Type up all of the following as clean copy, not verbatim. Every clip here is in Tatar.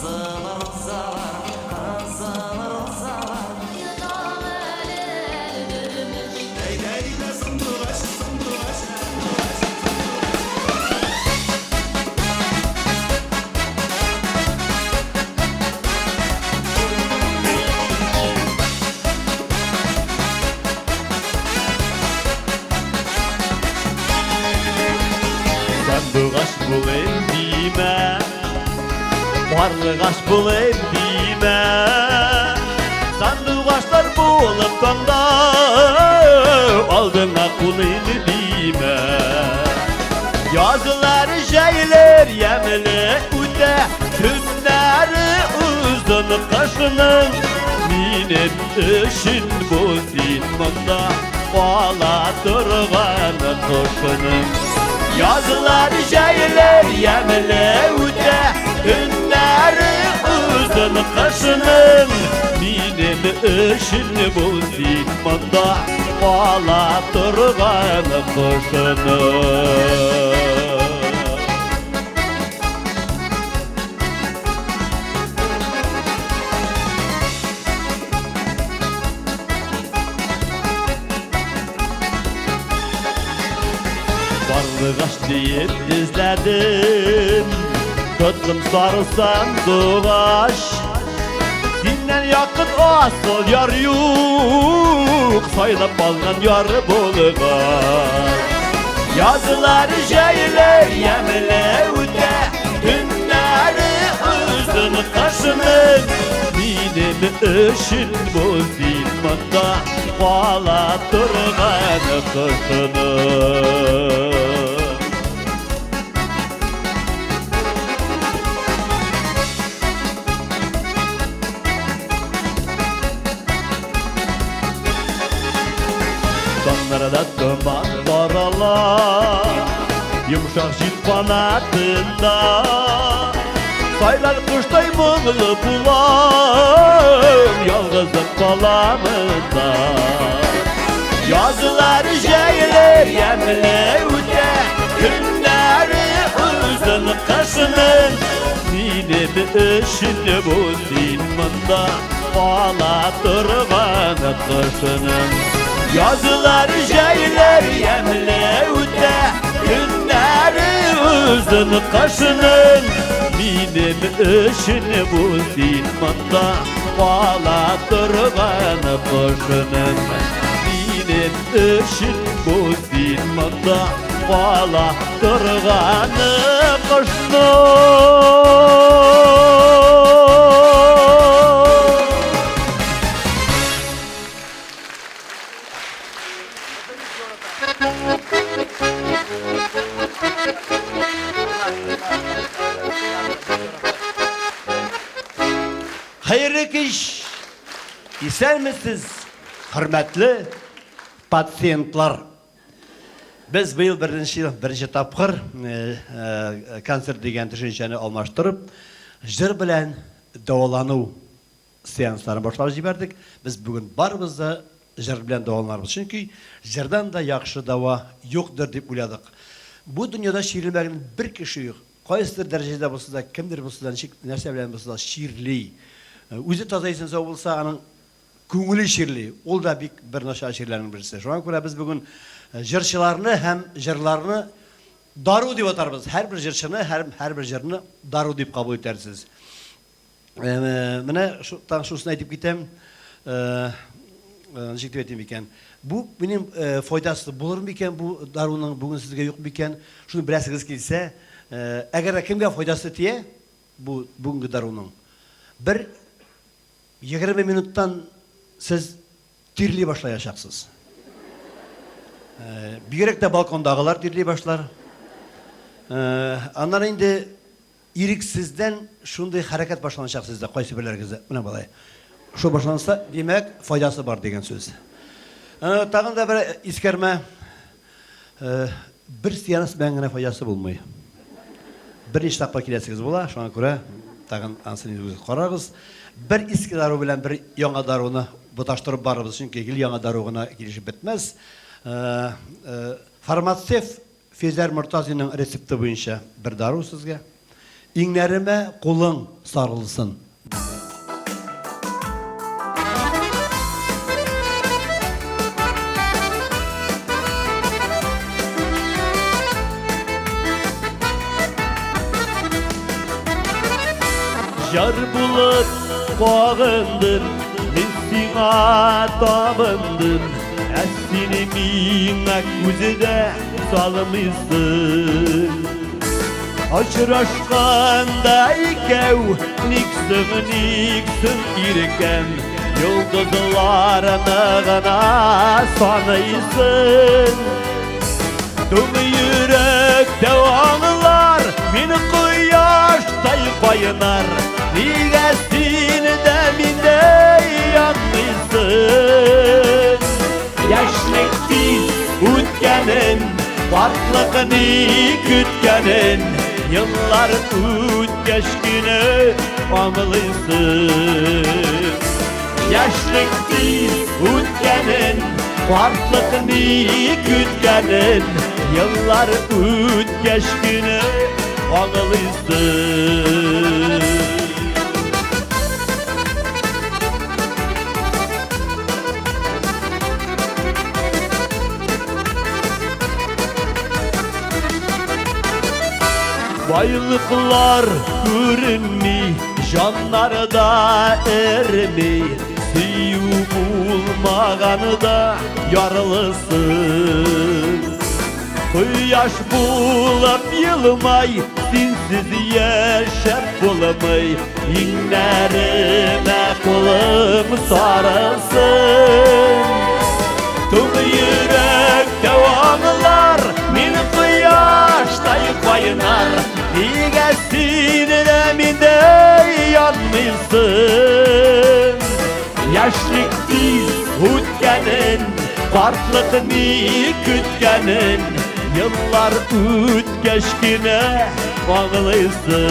Кызыл розалар, кызыл розалар. Йотам әле, әле бер уч. Әйдә, әйдә, сандугач, сандугач, сандугач. Сандугач булыйм димә, Карлыгач булыйм димә. Сандугачлар булып таңда Алдыңа куныйм димә. Язлар, җәйләр ямьле үтә, Көннәре озын кышның. Минем өчен бу син монда кала торган кошның. Язлар, җәйләр ямьле үтә, Көннәре озын кышның. Минем өчен бу син монда кала торган кошның. Карлыгач диеп эзләдем, Тоттым сары сандугач. Синнән якын асыл яр юк, Сайлап алган яр булгач. Язлар, җәйләр ямьле үтә, Көннәре озын кышның. Минем өчен бу син монда кала торган кошның. Таңнарда томан тарала, Йомшак җил канатында. Сайлар коштай моңлы булам, Ялгызым каламында. Язлар, җәйләр ямьле үтә, Көннәре озын кышның. Минем өчен бу син монда кала торган кошның. Язлар, җәйләр ямьле үтә, Көннәре озын кышның. Минем өчен бу син монда кала торган кошның. Минем өчен бу син монда кала торган кошның. Хәерле кич! Исәнмесез, хөрмәтле пациентлар! Без быел беренче ел, беренче тапкыр концерт дигән төшенчәне алмаштырып, җыр белән дәвалану сеансларын башлап җибәрдек. Без бүген барыбыз да җыр белән дәваланырбыз. Чөнки җырдан да яхшы дәва юктыр дип уйладык. Бу дөньяда чирлемәгән бер кеше юк. Кайсыдыр дәрәҗәдә булса да, кемдер булса да, ничек, нәрсә белән булса да чирли. Үзе таза исән-сау булса, аның күңеле чирли. Ул да бик бер начар чирләрнең берсе. Шуңа күрә без бүген җырчыларны һәм җырларны дару дип атарбыз. Һәрбер җырчыны, һәр, һәрбер җырны дару дип кабул итәрсез. Менә тагын шунысын әйтеп китәм. Ничек дип әйтим икән? Бу минем файдасы булыр микән бу даруның бүген сезгә юк микән? Шуны беләсегез килсә, әгәр дә кемгә файдасы тия бу бүгенге даруның, бер 20 минуттан сез тирли башлаячаксыз. Бигрәк тә балкондагылар тирли башлар. Аннары инде Ирексездән шундый хәрәкәт башланачак сездә, кайсыберләрегездә. Менә болай. Шул башланса, димәк, файдасы бар дигән сүз. Тагын да бер искәрмә. Бер сеанс белән генә файдасы булмый. Берничә тапкыр киләсегез була, шуңа күрә тагын анысын үзегез карагыз. Бер иске дару белән бер яңа даруны буташтырып барырбыз, чөнки гел яңа дару гына килешеп бетмәс. Фармацевт Физәр Мортазинның рецепты буенча бер дару сезгә. Иңнәремә кулың сарылсын. Яр булып кагындым, мин сиңа табындым, ә син миңа күзе дә салмыйсың. Очрашканда икәү, ник соң, ник соң иркәм, йолдызларны гына саныйсың. Туң йөрәк дәваңлар, мин кояштай кайнар, нигә син дә миндәй янмыйсың? Яшьлек тиз үткәнен, картлык ни көткәнен, еллар үткәч кенә аңлыйсың. Яшьлек тиз үткәнен, картлык ни көткәнен, еллар үткәч кенә аңлыйсың. Байлыклар күренми, җаннар да эреми, сөю булмаганы да ярлысың. Кояш булып елмай, синсез яшәп булмый, иңнәремә кулым сарылсын. Туң йөрәк дәвамлар, мин кояштай кайнар, нигә син дә миндәй янмыйсың? Яшьлек тиз үткәнен, картлык ни көткәнен, еллар үткәч кенә аңлыйсың.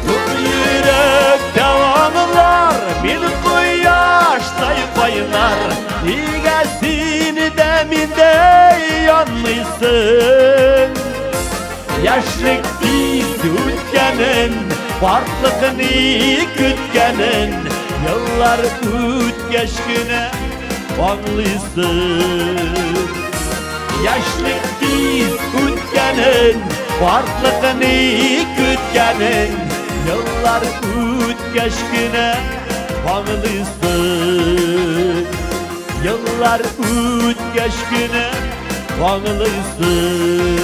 Туң йөрәк дәвамлар, мин кояштай кайнар, нигә син дә миндәй янмыйсың? Яшьлек тиз үткәнен, картлык ни көткәнен, еллар үткәч кенә аңлыйсың. Яшьлек тиз үткәнен, картлык ни көткәнен, еллар үткәч кенә аңлыйсың. Еллар үткәч кенә аңлыйсың.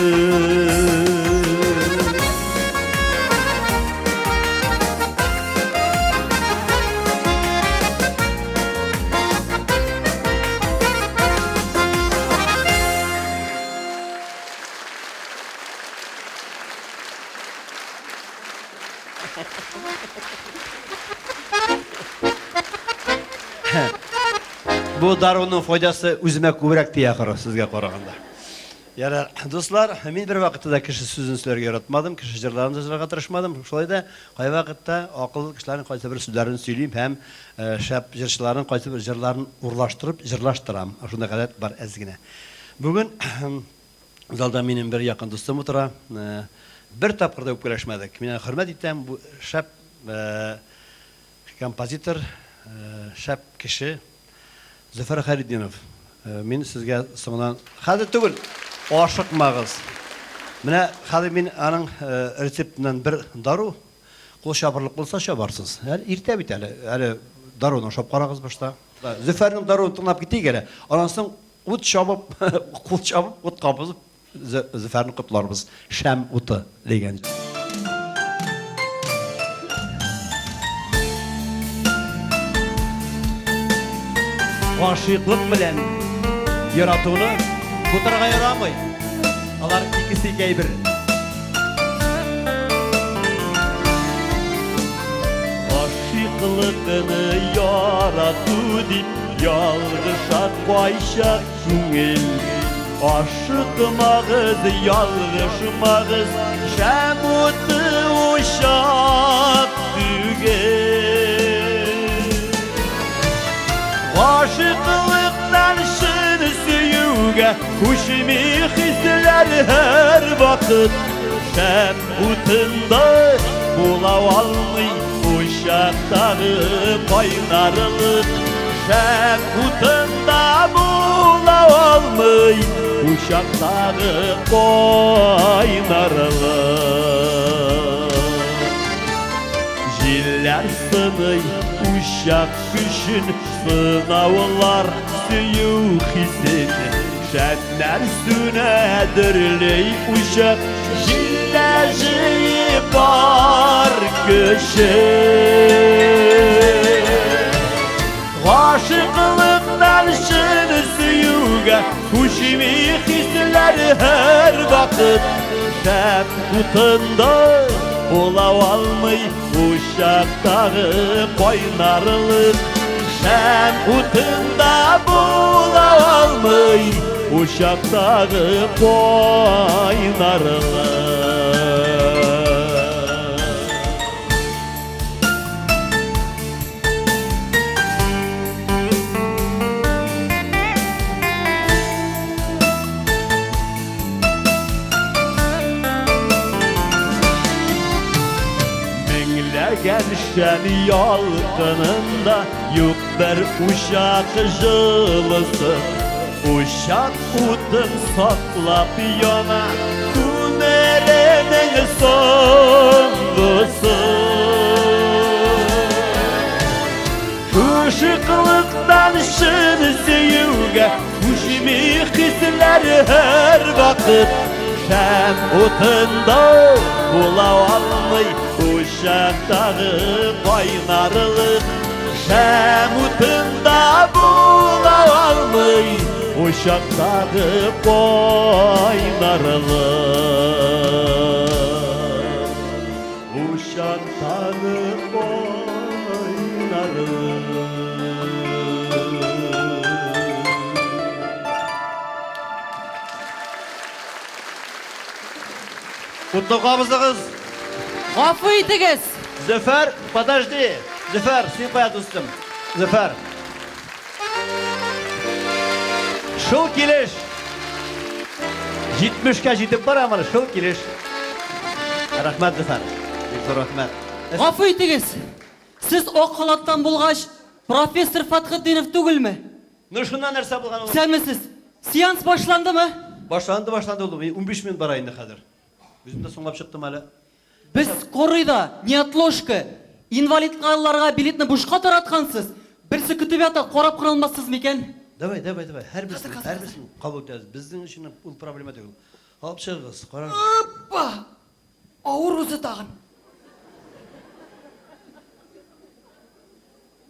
Бу даруның файдасы үземә күбрәк тия ахры, сезгә караганда. Ярар, дуслар, мин бер вакытта да кеше сүзен сөйләргә яратмадым, кеше җырларын да җырларга тырышмадым. Шулай да кайвакытта акыллы кешеләрнең кайсы бер сүзләрен сөйлим һәм шәп җырчыларның кайсы бер җырларын урлаштырып җырлаштырам. Шундый гадәт бар әз генә. Бүген залда минем бер якын дустым утыра. Бер тапкыр да үпкәләшмәдек. Мин аны хөрмәт итәм. Бу шәп композитор, шәп кеше Зөфәр Хәйретдинов. Мин сезгә соңыннан, хәзер түгел, ашыкмагыз. Менә хәзер мин аның рецептыннан бер дару, кул чабырлык булса чабарсыз. Әле иртә бит әле, әле даруны ашап карагыз башта. Зөфәрнең даруын тыңлап китик әле. Аннан соң ут чабып, кул чабып, ут кабызып Зөфәрне котларбыз. Шәм уты дигән. Гашыйклык белән яратуны бутарга ярамый. Алар икесе ике әйбер. Гашыйклыкны ярату дип ялгыша кайчак күңел. Ашыкмагыз, ялгышмагыз, шәм уты учак түгел. Гашыйклыктан чын сөюгә күчми хисләр һәрвакыт. Шәм утында була алмый учактагы кайнарлык. Шәм утында була алмый учактагы кайнарлык. Җилләр сыный учак көчен, сынаулар сөю хисен. Шәмнәр сүнә, дөрли учак, җилдә җыеп бар көчен. Гашыйклыктан чын сөюгә күчми хисләр һәрвакыт. Шәм утында була алмый учактагы кайнарлык. Шәм утында була алмый учактагы кайнарлык. Меңләгән шәм ялкынында юк бер учак җылысы. Учак утын саклап яна күмеренең соңгысы. Гашыйклыктан чын сөюгә күчми хисләр һәрвакыт. Шәм утында була алмый учактагы кайнарлык. Шәм утында була алмый учактагы кайнарлык. Учактагы кайнарлык. Утны кабызыгыз. Гафу итегез. Зөфәр, подожди. Зөфәр, син кая, дустым? Зөфәр. Шул килеш. 70-кә җитеп барам әле, шул килеш. Рәхмәт, Зөфәр. Бик зур рәхмәт. Гафу итегез. Сез ак халаттан булгач, профессор Фәтхетдинов түгелме? Ну, шуннан нәрсә булган ул? Исәнмесез. Сеанс башландымы? Башланды, башланды ул. 15 минут бара инде хәзер. Үзем дә соңлап чыктым әле. Без скорыйда, неотложка, инвалидларга билетны бушка тараткансыз. Берсе көтеп ята, карап кына алмассыз микән? Давай, давай, давай. Һәрберсен, һәрберсен кабул итәбез. Безнең өчен ул проблема түгел. Алып чыгыгыз, карагыз. Опа! Авыр үзе тагын.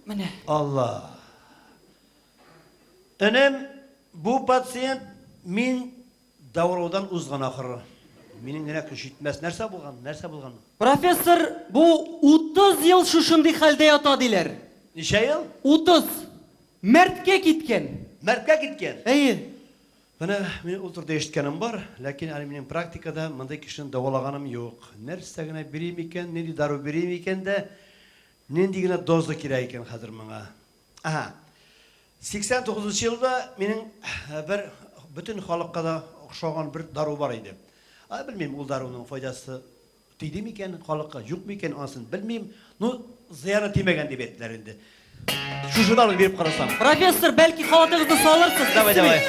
Менә. Алла. Энем, бу пациент мин дәвалаудан узган ахыры. Минем генә көч җитмәс. Нәрсә булган? Нәрсә булган? Профессор, бу 30 ел шушындый хәлдә ята диләр. Ничә ел? 30. Мәрткә киткән. Мәрткә киткән. Әйе. Менә мин ул турыда ишеткәнем бар, ләкин әле минем практикада мондый кешене дәвалаганым юк. Нәрсә генә бирим икән, нинди дару бирим икән дә, нинди генә доза кирәк икән хәзер моңа. Ага. 89 нчы елда минем бер бөтен халыкка да охшаган бер дару бар иде. А, белмим, ул даруның файдасы тиде микән халыкка, юк микән, анысын белмим. Ну, зыяны тимәгән дип әйттеләр инде. Шушы даруны биреп карасам. Профессор, бәлки халатыгызны салырсыз? Давай, давай.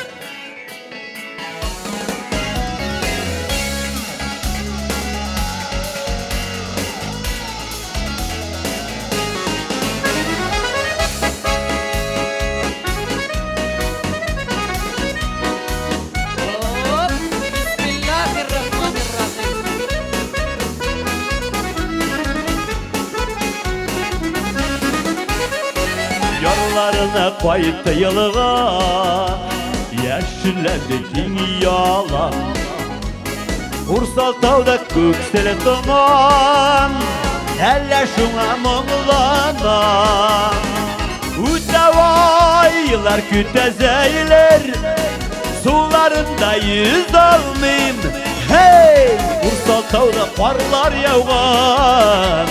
Оп! Бисмиллахир-рахманир-рахим. Ярларына кайтты елга, яшелләнде киң ялан. Урсал тауда күксел томан, Әллә шуңа моңланам. Үтә айлар, көтә зәйләр, Суларында йөз алмыйм. Һей! Урсал тауда карлар яуган,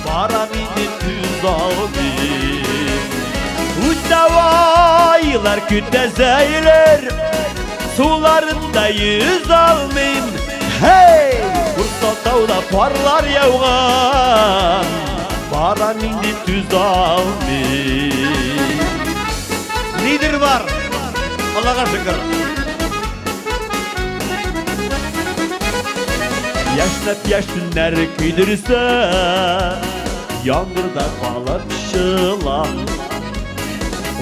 Барам инде түз алмыйм. Үтә айлар, көтә зәйләр, Суларында йөз алмыйм. Һей! Урсал тауда карлар яуган, Барам инде түз алмыйм. Нидер бар, Аллага шөкер. Яшьнәп яшеннәр көйдерсә, Яңгырда калып чылан.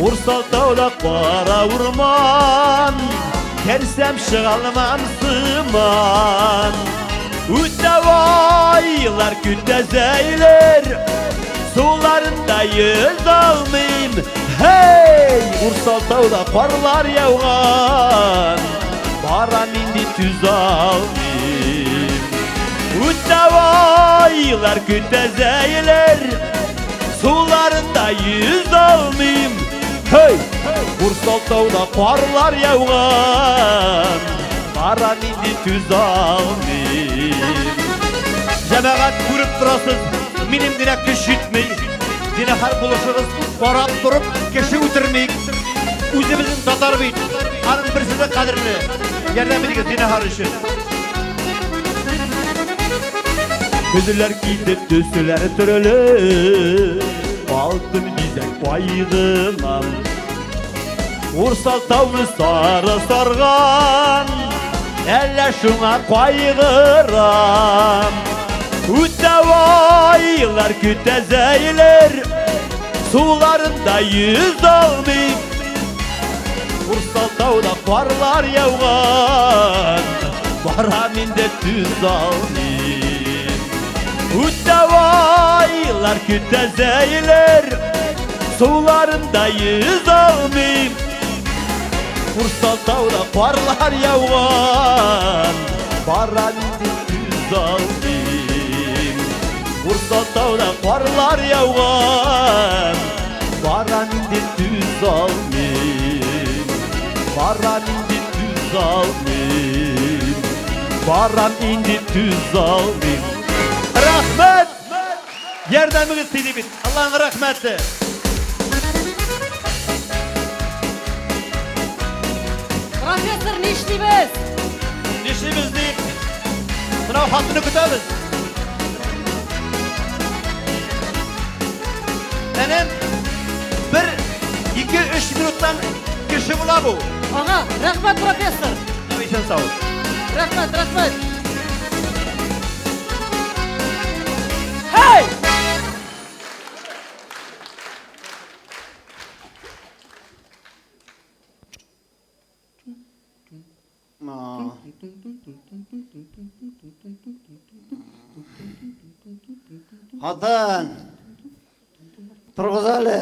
Урсал тауда кара урман, Керсәм чыгалмам сыман. Үтә айлар, көтә зәйләр, Суларында йөз алмыйм. Һей! Урсал тауда карлар яуган, Барам инде түз алмыйм. Үтә айлар, көтә зәйләр, Суларында йөз алмыйм. Һей! Урсал тауда карлар яуган, Барам инде түз алмыйм. Җәмәгать, күреп торасыз, минем генә көч җитми. Зинһар булышыгыз, карап торып кеше үтермик. Үзебезнең татар бит, аның берсе дә кадерле. Ярдәм итегез зинһар өчен. Көзләр китеп төсләр төрле, Алтын бизәк кайгылам. Урсал тауны сары сарган, Әллә шуңа кайгырам. Үтә айлар, көтә зәйләр, Суларында йөз алмыйм. Урсал тауда карлар яуган, Барам инде түз алмыйм. Үтә айлар, көтә зәйләр, Суларында йөз алмыйм. Урсал тауда карлар яуган, Барам инде түз алмыйм. Урсал тауда карлар яуган, Барам инде түз алмыйм. Барам инде түз алмыйм. Барам инде түз алмыйм. Рәхмәт! Ярдәмегез тиде бит. Аллаһның рәхмәте. Профессор, нишлибез? Нишлибез дип, менә хатыны көтәбез. Әнәм, бер, ике, өч минуттан кеше була бу. Ага, рәхмәт, профессор. Исән сау. Рәхмәт, рәхмәт. Һей! Хатын, торгыз әле.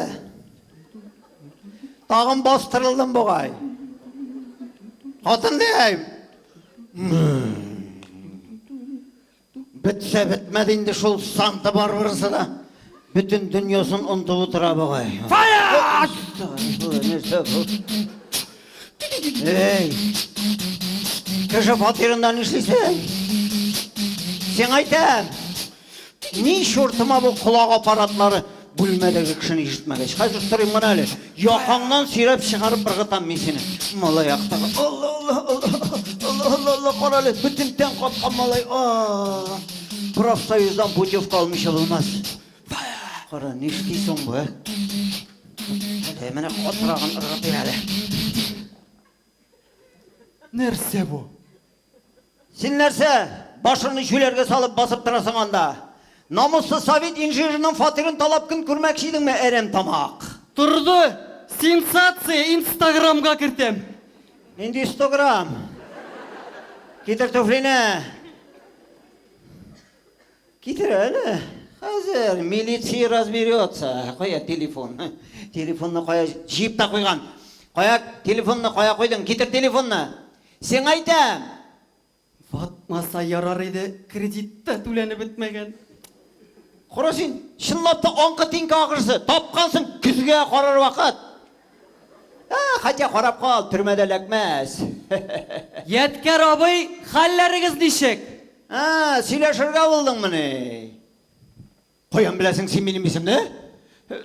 Тагын бастырылдым бугай. Хатын дим. Бетсә бетмәде инде шул Санта Барбарасы да. Бөтен дөньясын онытып утыра бугай. Нәрсә бу? Эй! Кеше фатирында нишлисең? Сиңа әйтәм. Ни чуртыма бу колак аппаратлары бүлмәдәге кешене ишетмәгәч. Хәзер сорыйм гына әле. Якаңнан сөйрәп чыгарып ыргытам мин сине. Малай актагы. Алла, Алла, Алла, Алла, Алла, Алла, кара әле, бөтен тән каткан малай. А! Профсоюздан путевка алмыйча булмас. Кара, нишли соң бу, ә? Әле менә катырагын ыргытыйм әле. Нәрсә бу? Син нәрсә, башыңны җүләргә салып басып торасың анда? Намуссыз совет инженерының фатирын талап көн күрмәкче идеңме, әрәм тамак? Торды! Сенсация! Инстаграмга кертәм. Нинди инстаграм? Китер туфлине. Китер әле. Хәзер милиция разберется. Кая телефон? Телефонны кая җыеп та куйган? Кая телефонны кая куйдың? Китер телефонны. Сиңа әйтәм. Ватмаса ярар иде, кредит та түләнеп бетмәгән. Кара син, чынлап та аңкы-тиңке ахрысы. Тапкансың көзгә карар вакыт. Ә, хотя карап кал, төрмәдә эләкмәс. Ядкәр абый, хәлләрегез ничек? Ә, сөйләшергә булдыңмыни? Каян беләсең син минем исемне?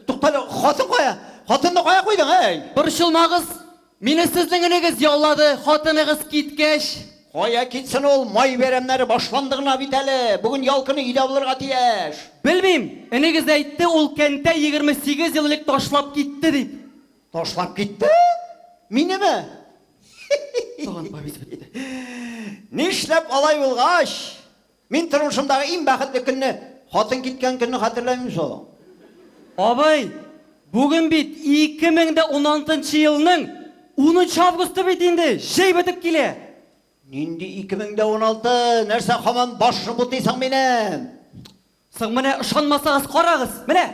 Туктале, хатын кая? Хатынны кая куйдың, әй? Борчылмагыз, мине сезнең энегез яллады, хатыныгыз киткәч. Кая китсен ул, май бәйрәмнәре башланды гына бит әле. Бүген ял көне өйдә булырга тиеш. Белмим, энегез әйтте, ул кәнтәй 28 ел элек ташлап китте дип. Ташлап китте? Минеме? Тагын повесть бетте. Нишләп алай булгач? Мин тормышымдагы иң бәхетле көнне, хатын киткән көнне хәтерләмим соң. Абый, бүген бит 2016 елның 10 августы бит инде, җәй бетеп килә. Нинди 2016? Нәрсә һаман башны бутыйсың минем? Соң менә ышанмасагыз карагыз, менә.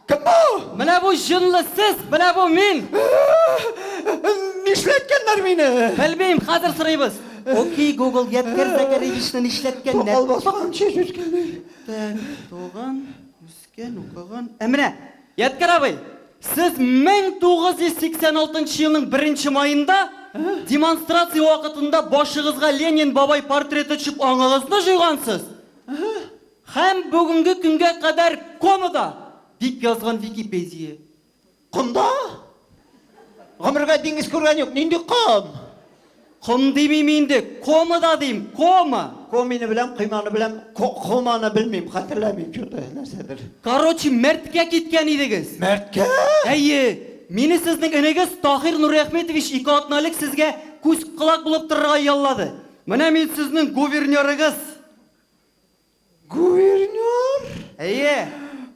Кем бу? Менә бу җынлы сез, менә бу мин. Нишләткәннәр мине? Белмим, хәзер сорыйбыз. Окей, Google, Ядкәр Зәкәревичны нишләткәннәр? Сакал баскан, чәч үскән. Так, туган, үскән, укыган. Ә менә, Ядкәр абый, сез 1986 елның 1 маенда демонстрация вакытында башыгызга Ленин бабай портреты төшеп аңыгызны җуйгансыз. Һәм бүгенге көнгә кадәр комада, дип язган Википедия. Комда? Гомергә диңгез күргән юк, нинди ком? Ком димим инде, комада дим, кома. Комины беләм, койманы беләм, команы белмим, хәтерләмим, что-то нәрсәдер. Короче, мәрткә киткән идегез. Мәрткә? Әйе, мине сезнең энегез Таһир Нуриәхметович ике атна элек сезгә күз-колак булып торырга яллады. Менә мин сезнең гувернерыгыз. Гувернер? Әйе.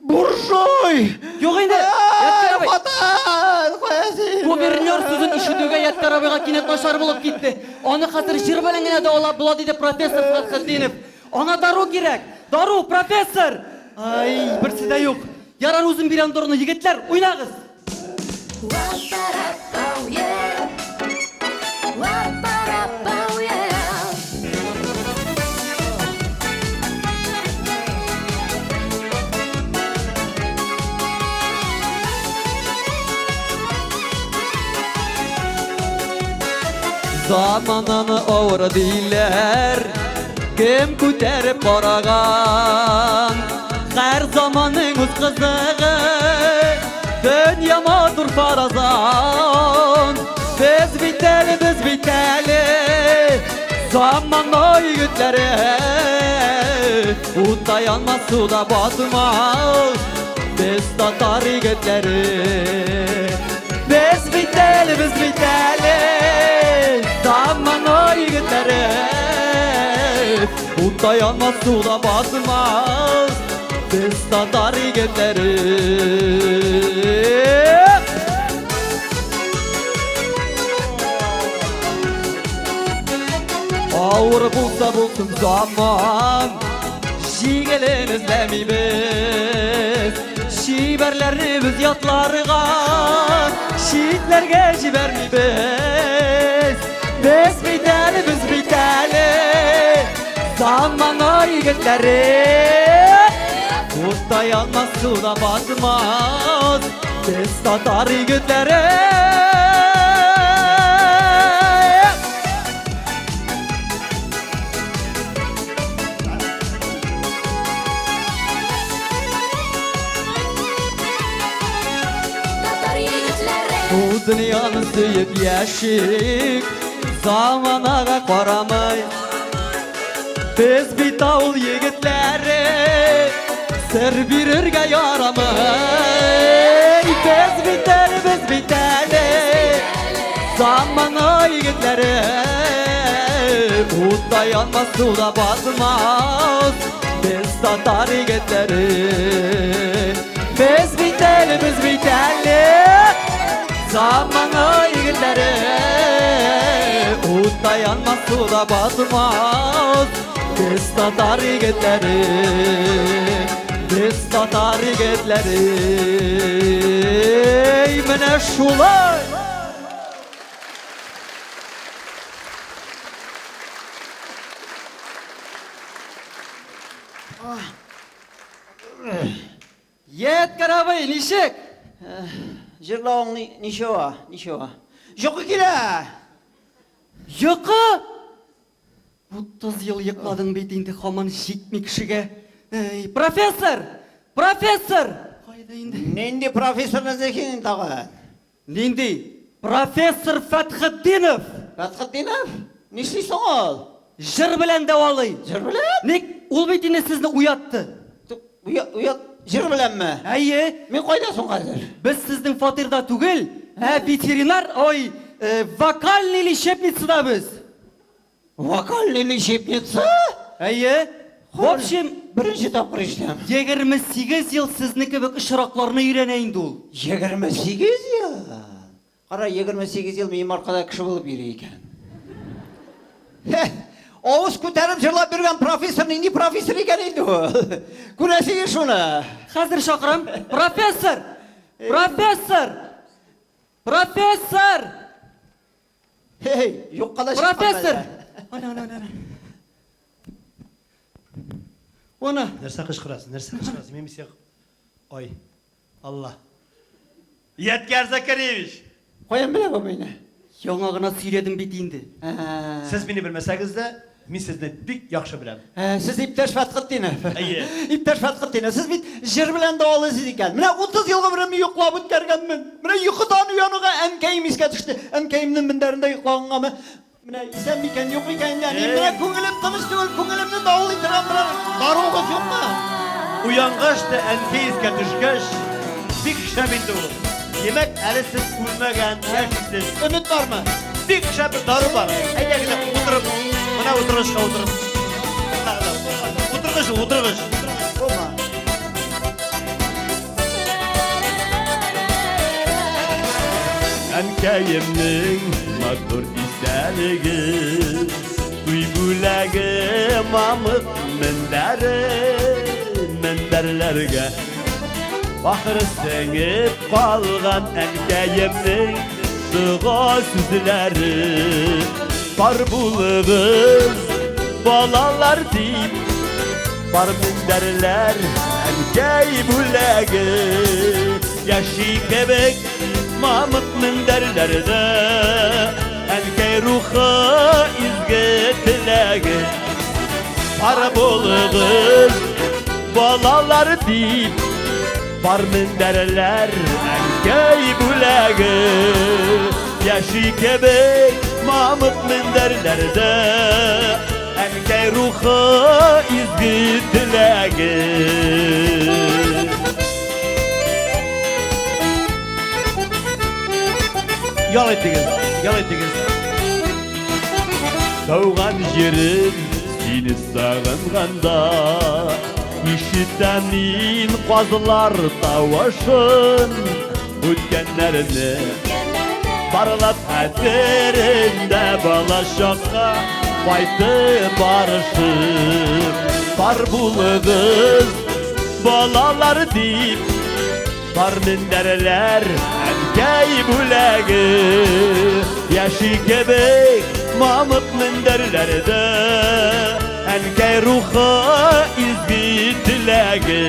Буржуй! Юк инде, Ядкәр абый. Хатын, кая син? Гувернер сүзен ишетүгә Ядкәр абыйга кинәт начар булып китте. Аны хәзер җыр белән генә дәвалап була, диде профессор Фәтхетдинов. Аңа дару кирәк. Дару, профессор! Ай, берсе дә юк. Ярар, үзем бирәм даруны. Егетләр, уйнагыз! Замананы авыр диләр, кем күтәреп караган? Һәр заманның үз кызыгы, дөнья матур фаразан. Без бит әле, без бит әле, замана егетләре. Утта янмас, суда батмас, без татар егетләре. Без бит әле, без бит әле, замана егетләре. Утта янмас, суда батмас, без татар егетләре. Авыр булса булсын заман, җиңелен эзләмибез. Чибәрләрне без ятларга, читләргә җибәрмибез. Без бит әле, без бит әле, замана егетләре. Утта янмас, суда батмас, без татар егетләре. Татар егетләре. Бу дөньяны сөеп яшик, заманага карамый. Без бит авыл егетләре, сер бирергә ярамый. Без бит әле, без бит әле, замана егетләре. Утта янмас, суда батмас, без татар егетләре. Без бит әле, без бит әле, замана егетләре. Утта янмас, суда батмас, без татар егетләре. Без татар егетләре. Менә шулай. ничек? Җырлавың ни, ничего, ничего. Йокы килә! Йокы? 30 ел йокладың бит инде, һаман җитми кешегә. Эй, профессор! Профессор! Кайда инде? Нинди профессорны эзлисең тагын? Нинди? Профессор Фәтхетдинов! Фәтхетдинов? Нишли соң ул? Җыр белән дәвалый. Җыр белән? Ник? Ул бит инде сезне уятты. Уят, уят, җыр беләнме? Әйе. Мин кайда соң хәзер? Без сезнең фатирда түгел, ә ветеринар, ой, э, вокальный лечебницада без. Вокальный лечебница? Әйе. В общем, Беренче тапкыр ишетәм. 28 ел сезне кебек очракларны өйрәнә инде ул. 28 ел? Кара, 28 ел минем аркада кеше булып йөри икән. Хе, авыз күтәреп җырлап йөргән профессор нинди профессор икән инде ул? Күрәсең шуны. Хәзер чакырам. Профессор! Профессор! Профессор! Хей, юкка да чыккан Профессор! әле. Ана, ана, ана. Ана. Нәрсә кычкырасың? Нәрсә кычкырасың? Мин сиңа Ай, Алла. Ядкәр Закаревич! Каян белә бу мине? Яңа гына сөйләдем бит инде. Ә, Сез мине белмәсәгез дә, мин сезне бик яхшы беләм. ә, Сез иптәш Фәтхетдинов. Әйе. Иптәш Фәтхетдинов, сез бит җыр белән дәвалыйсыз икән. Менә 30 ел гомеремне йоклап үткәргәнмен. Менә йокыдан уянуга әнкәем искә төште. Әнкәемнең мендәрендә йоклагангамы? Менә исән микән, юк микән инде әнием. Менә күңелем тыныч түгел, күңелемне давыл иттерә берәр даруыгыз юкмы? Уянгач та әнкәй искә төшкәч, бик шәп инде ул. Димәк, әле сез үлмәгән, яшисез. Өмет бармы? Бик шәп бер дару бар. Әйдә генә утырып, менә утыргычка утырып. Утыргыч ул, утыргыч. Булма. Әнкәемнең матур истәлеге, туй бүләге мамык мендәре, мендәрләргә бахыр сеңеп калган әнкәемнең дога сүзләре. Бар булыгыз, балалар дип, бар мендәрләр әнкәй бүләге. Яши кебек мамык мендәрләрдә әнкәй рухы изге теләге. Бар булыгыз, балалар дип, бар мендәрләр әнкәй бүләге. Яши кебек мамык мендәрләрдә әнкәй рухы изге теләге. Ял итегез, ял итегез. Туган җирем сине сагынганда Ишетәм мин казлар тавышын Үткәннәрне барлап хәтеремдә балачакка кайтып барышым Бар булыгыз, балалар дип, бар мендәрләр әнкәй бүләге. Яши кебек мамык мендәрләрдә әнкәй рухы изге теләге.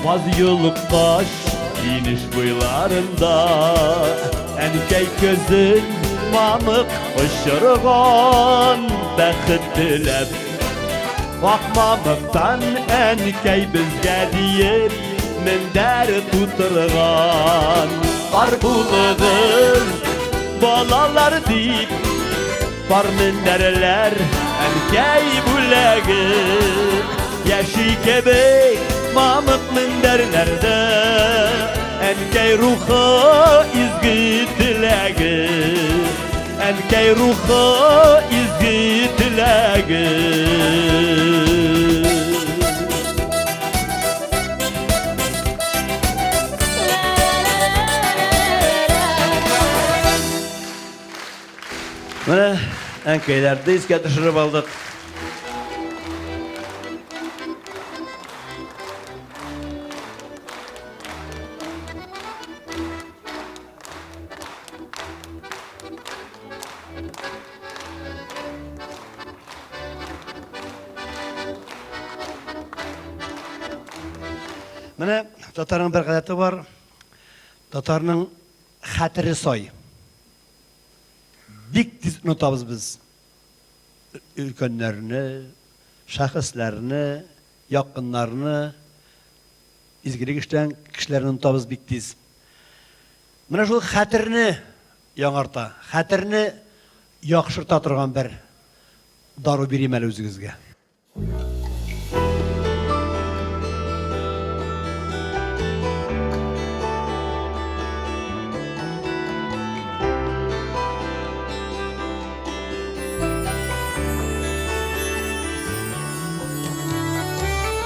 Баз юлыккач инеш буйларында әнкәй көзен мамык очырган бәхет теләп Ак мамыктан әнкәй безгә диеп мендәр тутырган Бар булыгыз, балалар дип, бар мендәрләр әнкәй бүләге. Яши кебек мамык мендәрләрдә әнкәй рухы изге теләге. Әнкәй рухы изге теләге. Менә әнкәйләрне искә төшереп алдык. Менә татарның бер гадәте бар. Татарның хәтере сай. Бик тиз онытабыз без өлкәннәрне, шәхесләрне, якыннарны, изгелек эшләгән кешеләрне онытабыз бик тиз. Менә шул хәтерне яңарта, хәтерне яхшырта торган бер дару бирим әле үзегезгә.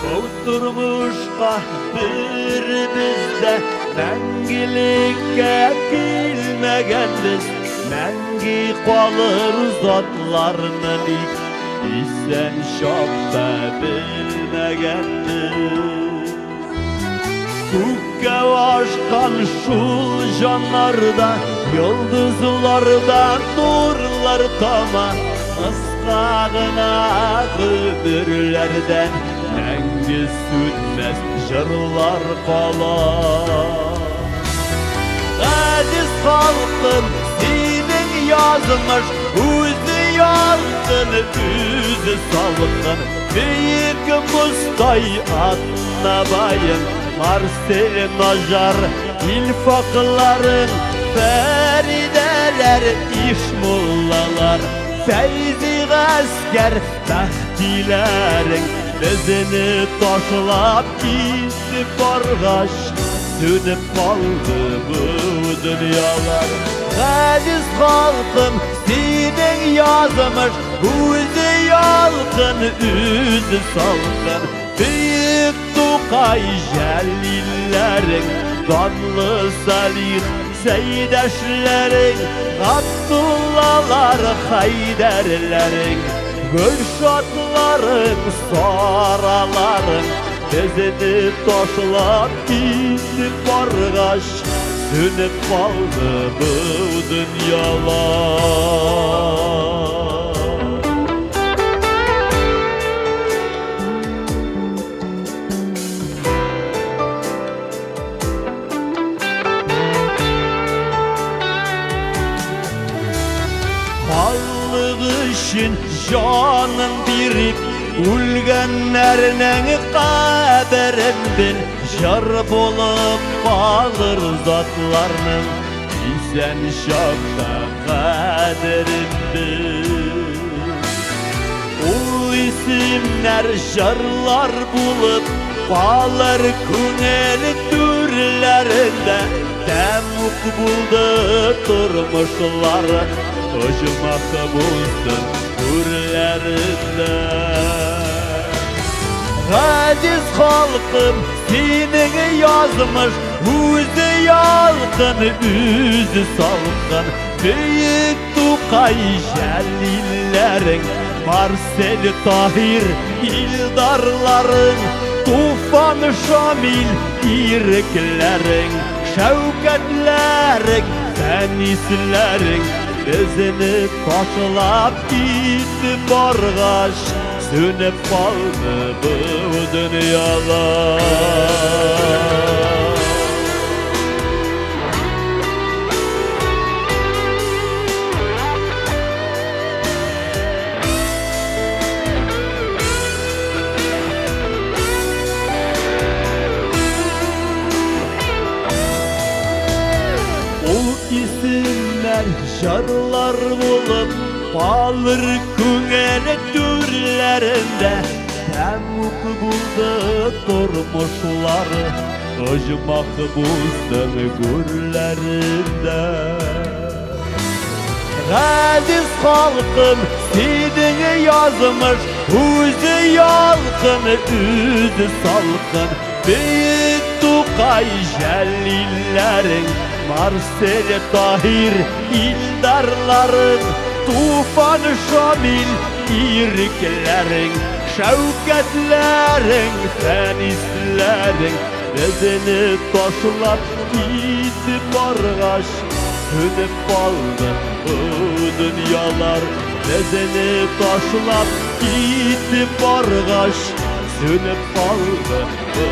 Бу тормышка беребез дә мәңгелеккә килмәгәнбез, мәңге калыр затларны ник исән чакта белмәгәнбез. Күккә ашкан шул җаннарда, йолдызларда нурлар тама, кыска гына гомерләрдән мәңге сүнмәс җырлар кала. Газиз халкым, синең язмыш үзе ялкын, үзе салкын. Бөек Мостай Атнабаең, Марсель Наҗар, Илфакларың, Фәридәләр, Ишмуллалар, Фәйзи Гаскәр, Бәхтиләрең безне ташлап китеп баргач, сүнеп калды бу дөньялар. Газиз халкым, синең язмыш үзе ялкын, үзе салкын. Бөек Тукай Җәлилләрең, данлы Салих Сәйдәшләрең, Габдуллалар Хәйдәрләрең, Гөлшатларың, Сараларың безне ташлап китеп баргач, сүнеп калды бу дөньялар. Халык өчен җанын биреп үлгәннәрнең каберен бел, җыр булып калыр затларның исән чакта кадерен бел. Ул исемнәр җырлар булып калыр күңел түрләрендә, тәмуг булды тормышлары, оҗмах булсын түрләрендә. Газиз халкым, синең язмыш үзе ялкын, үзе салкын. Бөек Тукай Җәлилләрең, Марсель Таһир Илдарларың, Туфан Шамил Ирекләрең, Шәүкәтләрең, Фәнисләрең безне ташлап китеп баргач, сүнеп калды бу дөньялар. Ул исемнәр җырлар булып калыр күңел түрләрендә, тәмуг булды тормышлары, оҗмах булсын гүрләрендә. Газиз халкым, синең язмыш үзе ялкын, үзе салкын. Бөек Тукай Җәлилләрең, Марсель Таһир Илдарларың, Туфан Шамил Ирекләрең, Шәүкәтләрең, Фәнисләрең безне ташлап китеп баргач, сүнеп калды бу дөньялар. Безне ташлап китеп баргач, Сүнеп калды бу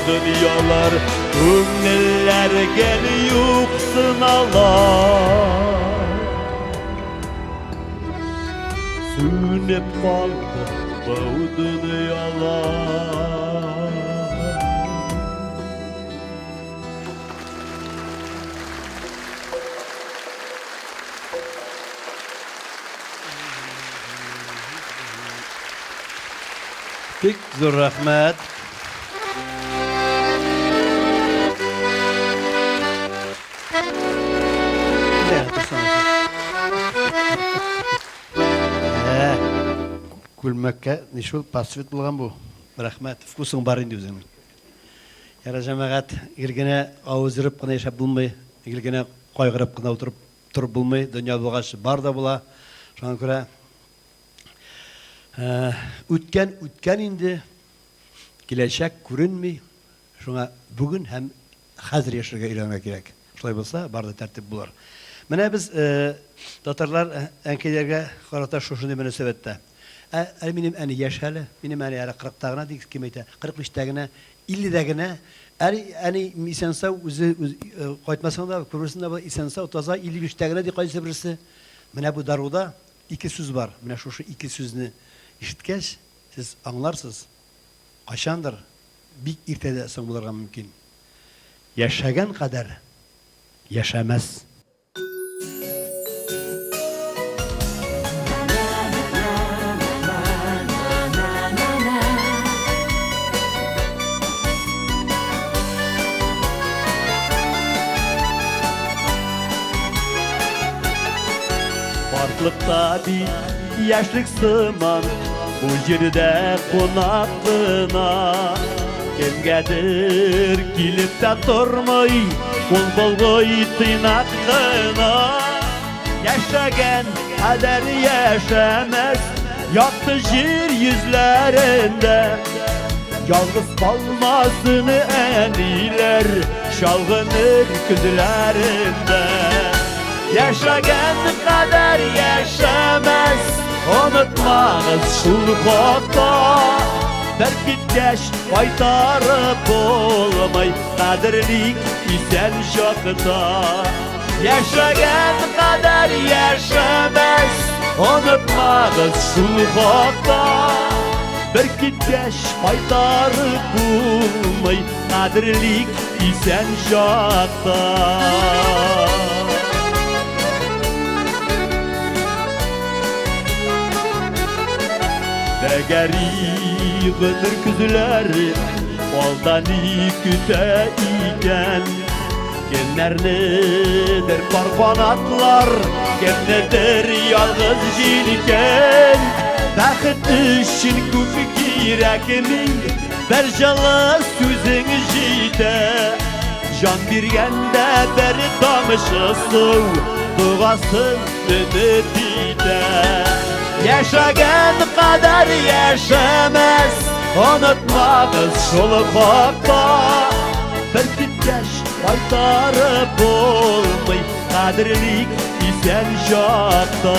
дөньялар, Күңелләр гел юксыналар. Сүнеп калды бу дөньялар. Бик зур рәхмәт. Күлмәккә ничул пасвит булган бу. Рәхмәт. Вкусың бар инде үзеңнең. Яра җәмәгать, гел генә авыз ерып кына яшәп булмый, гел генә кайгырып кына утырып торып булмый. Дөнья булгач бар да була. Шуңа күрә үткән үткән инде, киләчәк күренми. Шуңа бүген һәм хәзер яшәргә өйрәнергә кирәк. Шулай булса, бар да тәртип булыр. Менә без татарлар әнкәйләргә карата шушындый мөнәсәбәттә. Ә әле минем әни яшь әле, минем әни әле кырыкта гына, ди, кем әйтә, 45тә генә, илледә генә. Әни, әни исән-сау, үзе кайтмасаң да, күрерсең дә, исән-сау, таза, 55тә генә, ди кайсы берсе. Менә бу даруда ике сүз бар. Менә шушы ике сүзне ишеткәч, сез аңларсыз, кайчандыр бик иртә дә соң булырга мөмкин. Яшәгән кадәр яшәмәс. Картлыкта бит яшьлек сыман, бу җирдә кунак кына. Кемгәдер килеп тә тормый, кул болгый тыйнак кына. Яшәгән кадәр яшәмәс, якты җир йөзләрендә. Ялгыз калмасын әниләр, чалгыныр көзләрендә. Яшәгән кадәр яшәмәс, онытмагыз шул хакта. Бер киткәч кайтарып булмый, кадерлик исән чакта. Яшәгән кадәр яшәмәс, онытмагыз шул хакта. Бер киткәч кайтарып булмый, кадерлик исән чакта. Тәгәри гомер көзләре, алда ни көтә икән? Кемнәрнедер пар канатлар, кемнедер ялгыз җилкән. Бәхет өчен күп кирәкми, бер җылы сүзең җитә. Җан биргәндә бер тамчы су, дугасын өмет итә. Яшәгән кадәр яшәмәс, онытмагыз шул хакта. Бер киткәч кайтарып булмый, кадерлик исән чакта.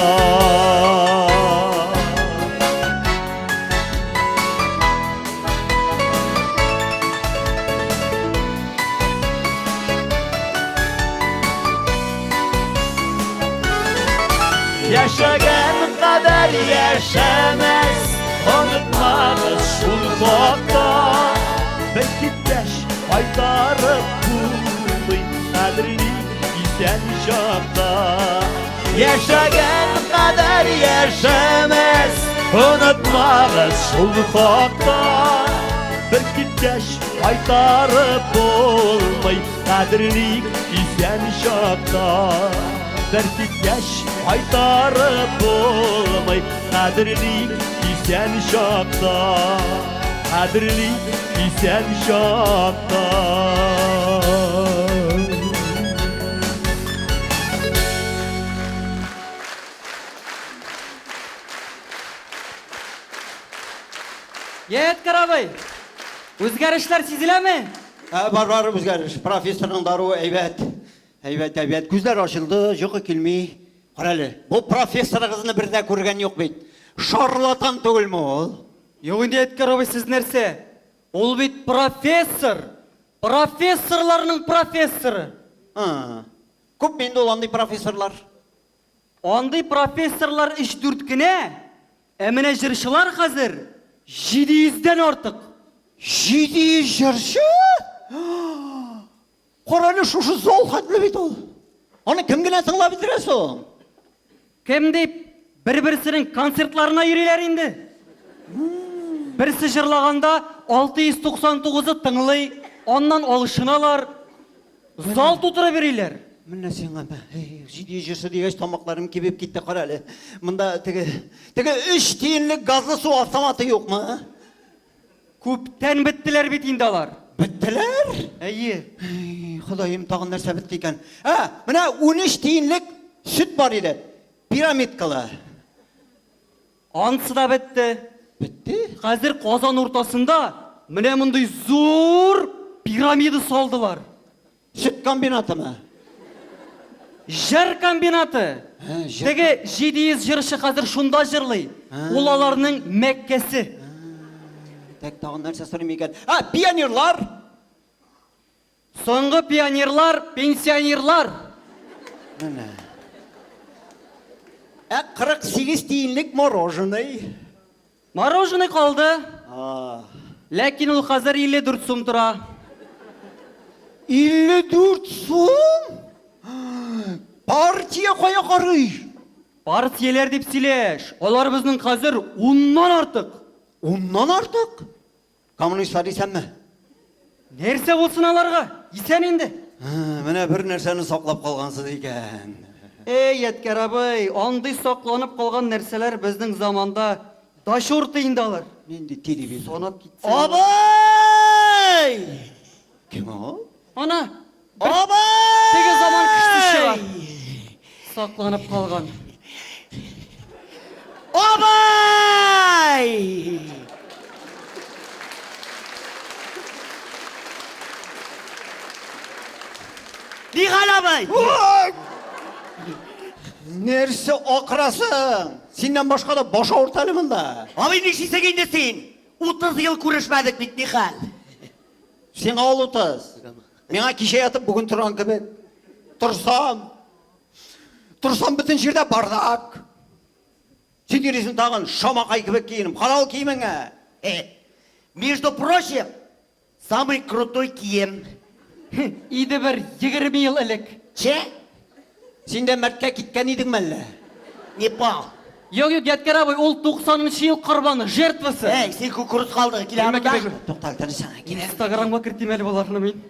Яшәгән кадәр яшәмәс, онытмагыз шул хакта. Бер киткәч кайтарып булмый, кадерли исән чакта. Яшәгән кадәр яшәмәс, онытмагыз шул хакта. Бер киткәч кайтарып булмый, кадерлик исән чакта. Бер киткәч кайтарып булмый, кадерлик исән чакта. Кадерлик исән чакта. Ядкәр абый, үзгәрешләр сизеләме? Ә, бар, бар үзгәреш. Профессорның даруы әйбәт. Әйбәт, әйбәт. Күзләр ачылды, йокы килми. Кара әле, бу профессорыгызны бер дә күргән юк бит. Шарлатан түгелме ул? Юк инде, Ядкәр абый, сез нәрсә? Ул бит профессор! Профессорларның профессоры! А, күпме инде ул андый профессорлар? Андый профессорлар өч-дүрт кенә, ә менә җырчылар хәзер 700 дән артык. 700 җырчы? Кара әле, шушы зал хәтле бит ул. Аны кем генә тыңлап бетерә соң? Кем дип, бер-берсенең концертларына йөриләр инде. Берсе җырлаганда 699-ы тыңлый, аннан алышыналар. Зал тутырып йөриләр. Менә сиңа, 700 җырчы дигәч, тамакларым кибеп китте, кара әле. Монда теге, теге өч тиенлек газлы су автоматы юкмы? Күптән беттеләр бит инде алар. Беттеләр? Әйе. Әй, Ходаем, тагын нәрсә бетте икән? Ә, менә 13 тиенлек сөт бар иде. Пирамидкалы. Ансы да бетте. Бетте? Хәзер Казан уртасында менә мондый зур пирамида салдылар. Сөт комбинатымы? Җыр комбинаты. Ә, җыр Теге 700 җырчы хәзер шунда җырлый. Ул аларның Мәккәсе. Так, тагын нәрсә сорыйм икән? Ә, пионерлар! Соңгы пионерлар, пенсионерлар. Менә. Ә 48 тиенлек мороженый. Мороженый калды. А. Ләкин ул хәзер 54 сум тора. 54 сум? Партия кая карый? Партияләр дип сөйләш. Алар безнең хәзер уннан артык. Уннан артык? Коммунистлар исәнме? Нәрсә булсын аларга? Исән инде. Менә бер нәрсәне саклап калгансыз икән. Эй, Ядкәр абый, андый сакланып калган нәрсәләр безнең заманда до чорта инде алар. Нинди телевизор? Санап китсәң. Абый! Кем ул? Ана, Абый! теге заман кешесе чыга. Сакланып калган. Абый! Нихәл, абый? Нәрсә акырасың? Синнән башка да баш авырта әле монда. Абый, нишлисең инде син? 30 ел күрешмәдек бит, нихәл? Сиңа ул 30. Миңа кичә ятып бүген торган кебек. Торсам, торсам бөтен җирдә бардак. Син йөрисең тагын шамакай кебек киенеп. Кара ул киемеңә. Между прочим, самый крутой кием. Иде бер 20 ел элек. Че? Син дә мәрткә киткән идеңме әллә? Не понял. Юк, юк, Ядкәр абый, ул 90 нчы ел корбаны, жертвасы. Эй, син кукуруз калдыгы, килә Килмә, монда. килмә. Тукта, тынычлана, килә. Инстаграмга кертим әле боларны мин.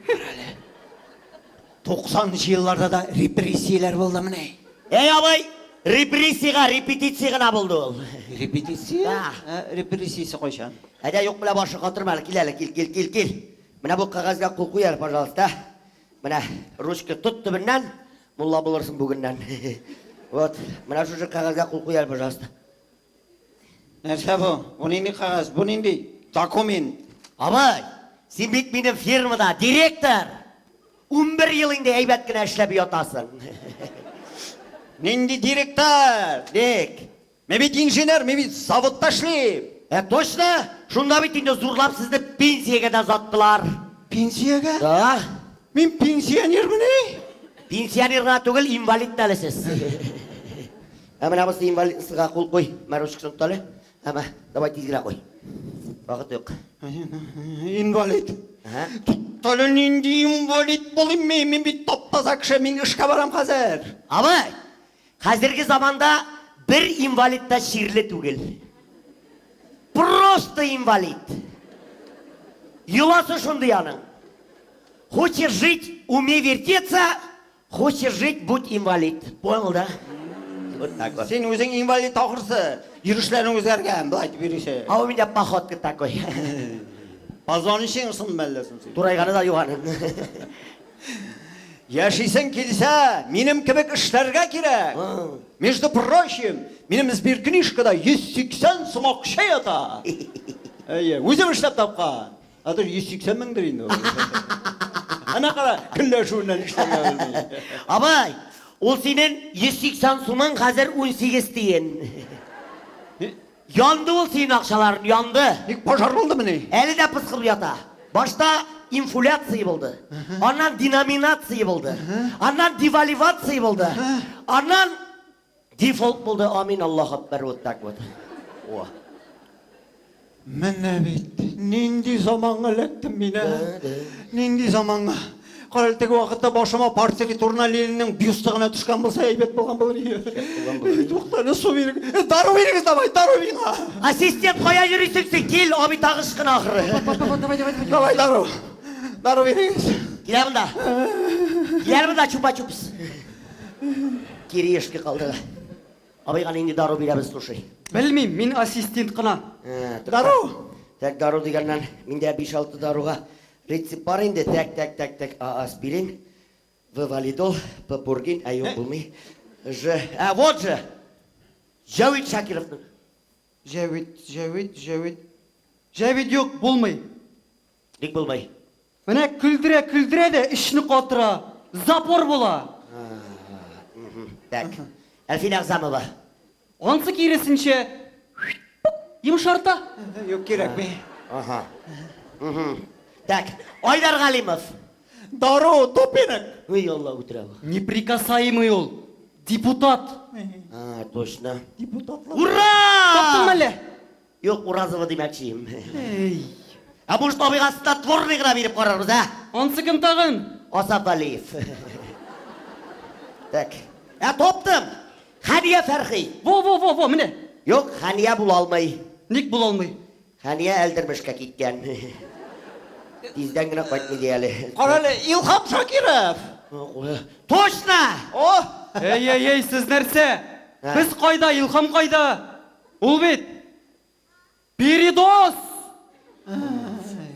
90 елларда да репрессияләр булдымыни? Эй, абый, репрессиягә репетиция гына булды ул. Репетиция? Да. Ә, репрессиясе кайчан? Әйдә, юк белән башы катырма әле, кил әле, кил, кил, кил, кил. Менә бу кәгазьгә кул куй әле, пожалуйста. Менә ручка тот төбеннән, мулла булырсың бүгеннән. Вот, менә шушы кәгазьгә кул куй әле, пожалуйста. Нәрсә бу? Бу нинди кәгазь? Бу нинди документ? Абый, син бит минем фирмада директор. 11 ел инде әйбәт кенә эшләп ятасың. Нинди директор? Ник? Мин бит инженер, мин бит заводта эшлим. Ә точно? Шунда бит инде зурлап сезне пенсиягә дә озаттылар. Пенсиягә? Да. Мин пенсионермыни? Пенсионер гына түгел, инвалид та әле сез. Ә менә бусы инвалидсызга кул куй. Мә ручкасын тот әле. Әмә, давай тиз генә куй. Вакыт юк. Инвалид. Ага. Туктале, нинди инвалид булыйм мин? Мин бит тап-таза кеше, мин эшкә барам хәзер. Абый, хәзерге заманда бер инвалид та чирле түгел. Просто инвалид. Йоласы шундый аның. Хочешь жить, умей вертеться, хочешь жить, будь инвалид. Понял, да? Вот так вот. Син үзең инвалид ахрысы. Йөрешләрең үзгәргән, былай итеп йөрисең. А у меня походка такой. Позвоночнигың сынды әллә соң син? Турайганы да юк аның. Яшисең килсә, минем кебек эшләргә кирәк. Между прочим, минем сберкнижкада 180 сум акча ята. Әйе, үзем эшләп тапкан. А то 180 меңдер инде ул. Әнә кара, көнләшүеннән эшләргә белми. Абый, ул синең 180 сумың хәзер 18 тиен. Янды ул синең акчаларың, янды. Ник пожар булдымыни? Әле дә пыскып ята. Башта инфляция булды. Аннан деноминация булды. Аннан девальвация булды. Аннан дефолт булды. Амин, Аллаһ акбар, вот так вот. О. Менә бит, нинди заманга эләктем мин, ә? Нинди заманга? Кара әле, теге вакытта башыма партия Ленинның бюсты гына төшкән булса, әйбәт булган булыр иде. Тукта әле, су бирегез. Э, дару бирегез, давай, дару миңа. Ассистент, кая йөрисең син? Кил, абый тагы ычкына ахры. Давай, давай, давай. Давай, дару. Дару бирегез. Килә монда. Килә монда, чупа-чупс. Кириешки калды. Абыйга нинди дару бирәбез, слушай? Белмим, мин ассистент кына. Э, тукта. Дару. Так, дару дигәннән, миндә 5-6 даруга рецепт бар инде. Так, так, так, так. А, аспирин, В, валидол, П, пургин, ә юк, булмый. Ж, ә, вот же. Җәвит Шакировның. Җәвит, Җәвит, Җәвит. Җәвит юк, булмый. Ник булмый? Менә көлдерә, көлдерә дә эчне катыра. Запор була. Так. Әлфинә Әгъзамова. Ансы киресенчә, йомшарта. Юк, кирәкми. Ага. Так, Айдар Галимов. Дару, допинг. Ой, Алла үтерә бу. Неприкасаемый ул. Депутат. А, точно. Депутатлар. Ура! Таптыңмы әллә? Юк, Уразова димәкче идем. Эй. Ә может, абыйга снотворный гына биреп карарбыз, ә? Ансы кем тагын? Асаф Галиев. Так. Ә, таптым! Хәния Фәрхи. Во, во, во, во, менә. Юк, Хәния була алмый. Ник була алмый? Хәния Әлдермешкә киткән. Тиздән генә кайтмый ди әле. Кара әле, Илһам Шакиров. Точно! О! Эй, эй, эй, сез нәрсә? Без кайда, Илһам кайда? Ул бит передоз!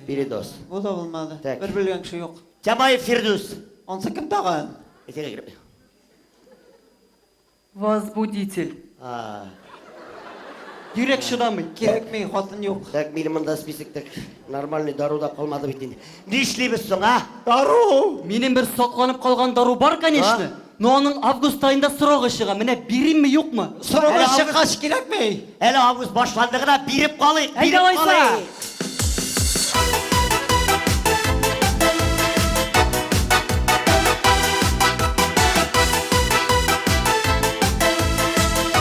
Передоз. Бу да булмады. Так. Бер белгән кеше юк. Тямаев Фирдүс. Ансы кем тагын? Әйтергә кирәкми. Возбудитель. А, Йөрәк чыдамый. Кирәкми, хатын юк. так, минем монда списокта нормальный дару да калмады бит инде. Нишлибез соң, а? Дару! Минем бер сакланып калган дару бар, конечно. Но аның август аенда срогы чыга. Менә биримме, юкмы? Срогы Әле август- чыккач кирәкми. Әле август башланды гына, биреп калыйк, Әйдә, биреп алайса. калыйк.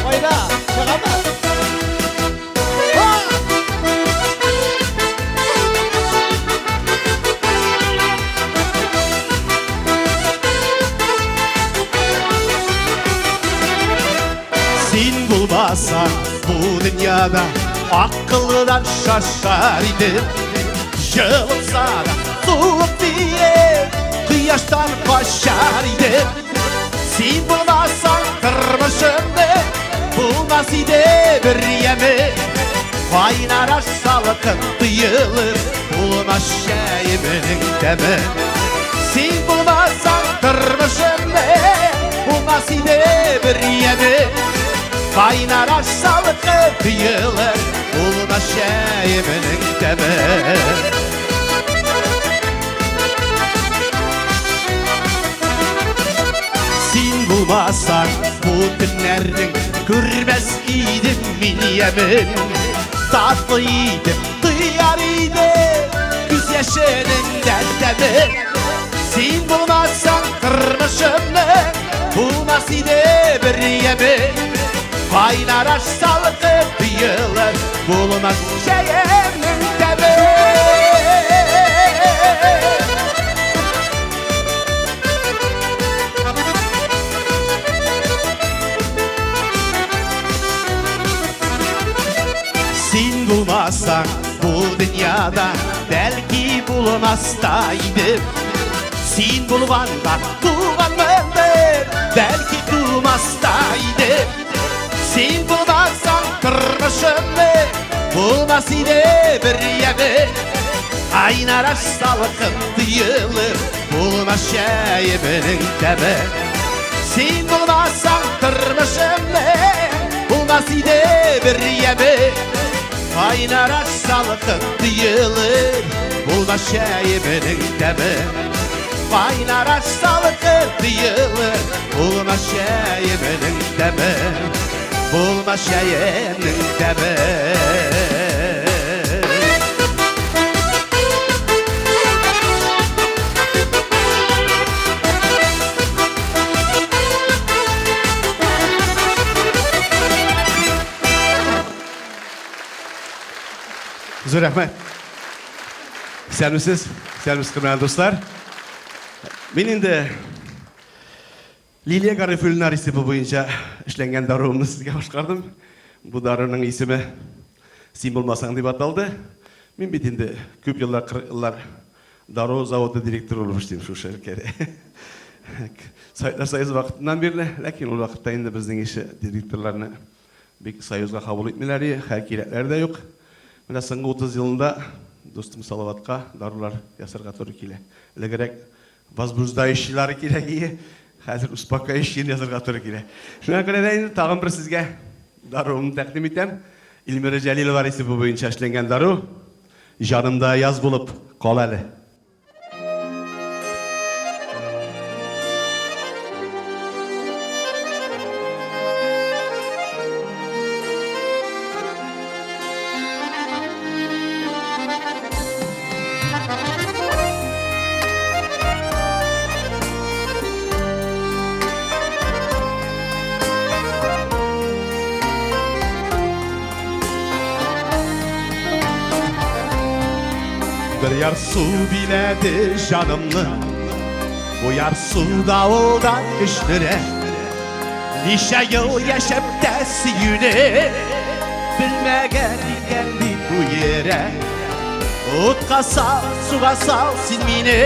Кайда? Чыгамы? Син булмасаң бу дөньяда акылдан шашар идем. Җылытса да суык тиеп, кояштан качар идем. Син булмасаң тормышымны булмас иде бер яме. Кайнар аш салкын тоелыр, булмас чәемнең тәме. Син булмасаң тормышымны булмас иде бер яме. Кайнар аш салкын тоелыр, булмас чәемнең тәме. Син булмасаң бу төннәрнең күрмәс идем мин ямен. Татлы итеп тояр идем күз яшенең дә тәмен. Син булмасаң тормышымны булмас иде бер ямен. Кайнар аш салкын тоелыр, булмас чәемнең тәме. Син булмасаң бу дөньяда бәлки булмас та идем. Син булганда туганмындыр, бәлки тумас та идем. Син булмасаң тормышымны булмас иде бер яме. Кайнар аш салкын тоелыр, булмас чәемнең тәме. Син булмасаң тормышымны булмас иде бер яме. Кайнар аш салкын тоелыр, булмас чәемнең тәме. Кайнар аш салкын тоелыр, булмас чәемнең тәме. Булмас чәемнең тәме. Зур рәхмәт. Исәнмесез, исәнмесез, хөрмәтле дуслар. Мин инде Лилия Гарифуллина рецепты буенча эшләнгән даруымны сезгә башкардым. Бу даруның исеме Син булмасаң дип аталды. Мин бит инде күп еллар, 40 еллар дару заводы директоры булып эшлим шушы өлкәдә. Советлар Союзы вакытыннан бирле, ләкин ул вакытта инде безнең ише директорларны бик союзга кабул итмиләр иде, хәл кирәкләре дә юк. Менә соңгы 30 елында дустым Салаватка дарулар ясарга туры килә. Элегрәк возбуждающийлары кирәк иде, хәзер успокаивающийны язарга туры килә. Шуңа күрә дә инде тагын бер сезгә даруымны тәкъдим итәм. Эльмира Җәлилова рецепты буенча эшләнгән дару. Җанымда яз булып кал әле. Бер ярсу биләде җанымны, Бу ярсу давылдан көчлерәк. Ничә ел яшәп тә сөюне Белмәгән икән бит бу йөрәк. Утка сал, суга сал син мине,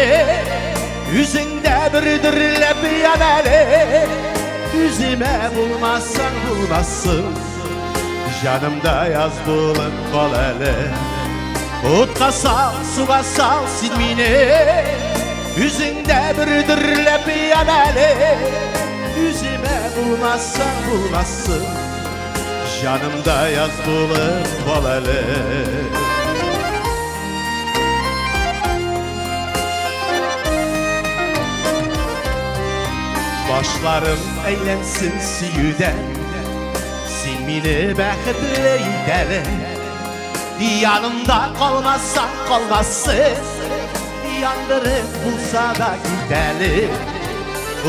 Үзеңдә бер дөрләп ян әле. Үземә булмасаң булмасын, Җанымда яз булып кал әле. Утка сал, суга сал син мине, Үзеңдә бер дөрләп ян әле. Үземә булмасаң булмасын, Җанымда яз булып кал әле. Башларым әйләнсен сөюдән, Син мине бәхетле ит әле. Янымда калмасаң калмасын, Яндырып булса да кит әле.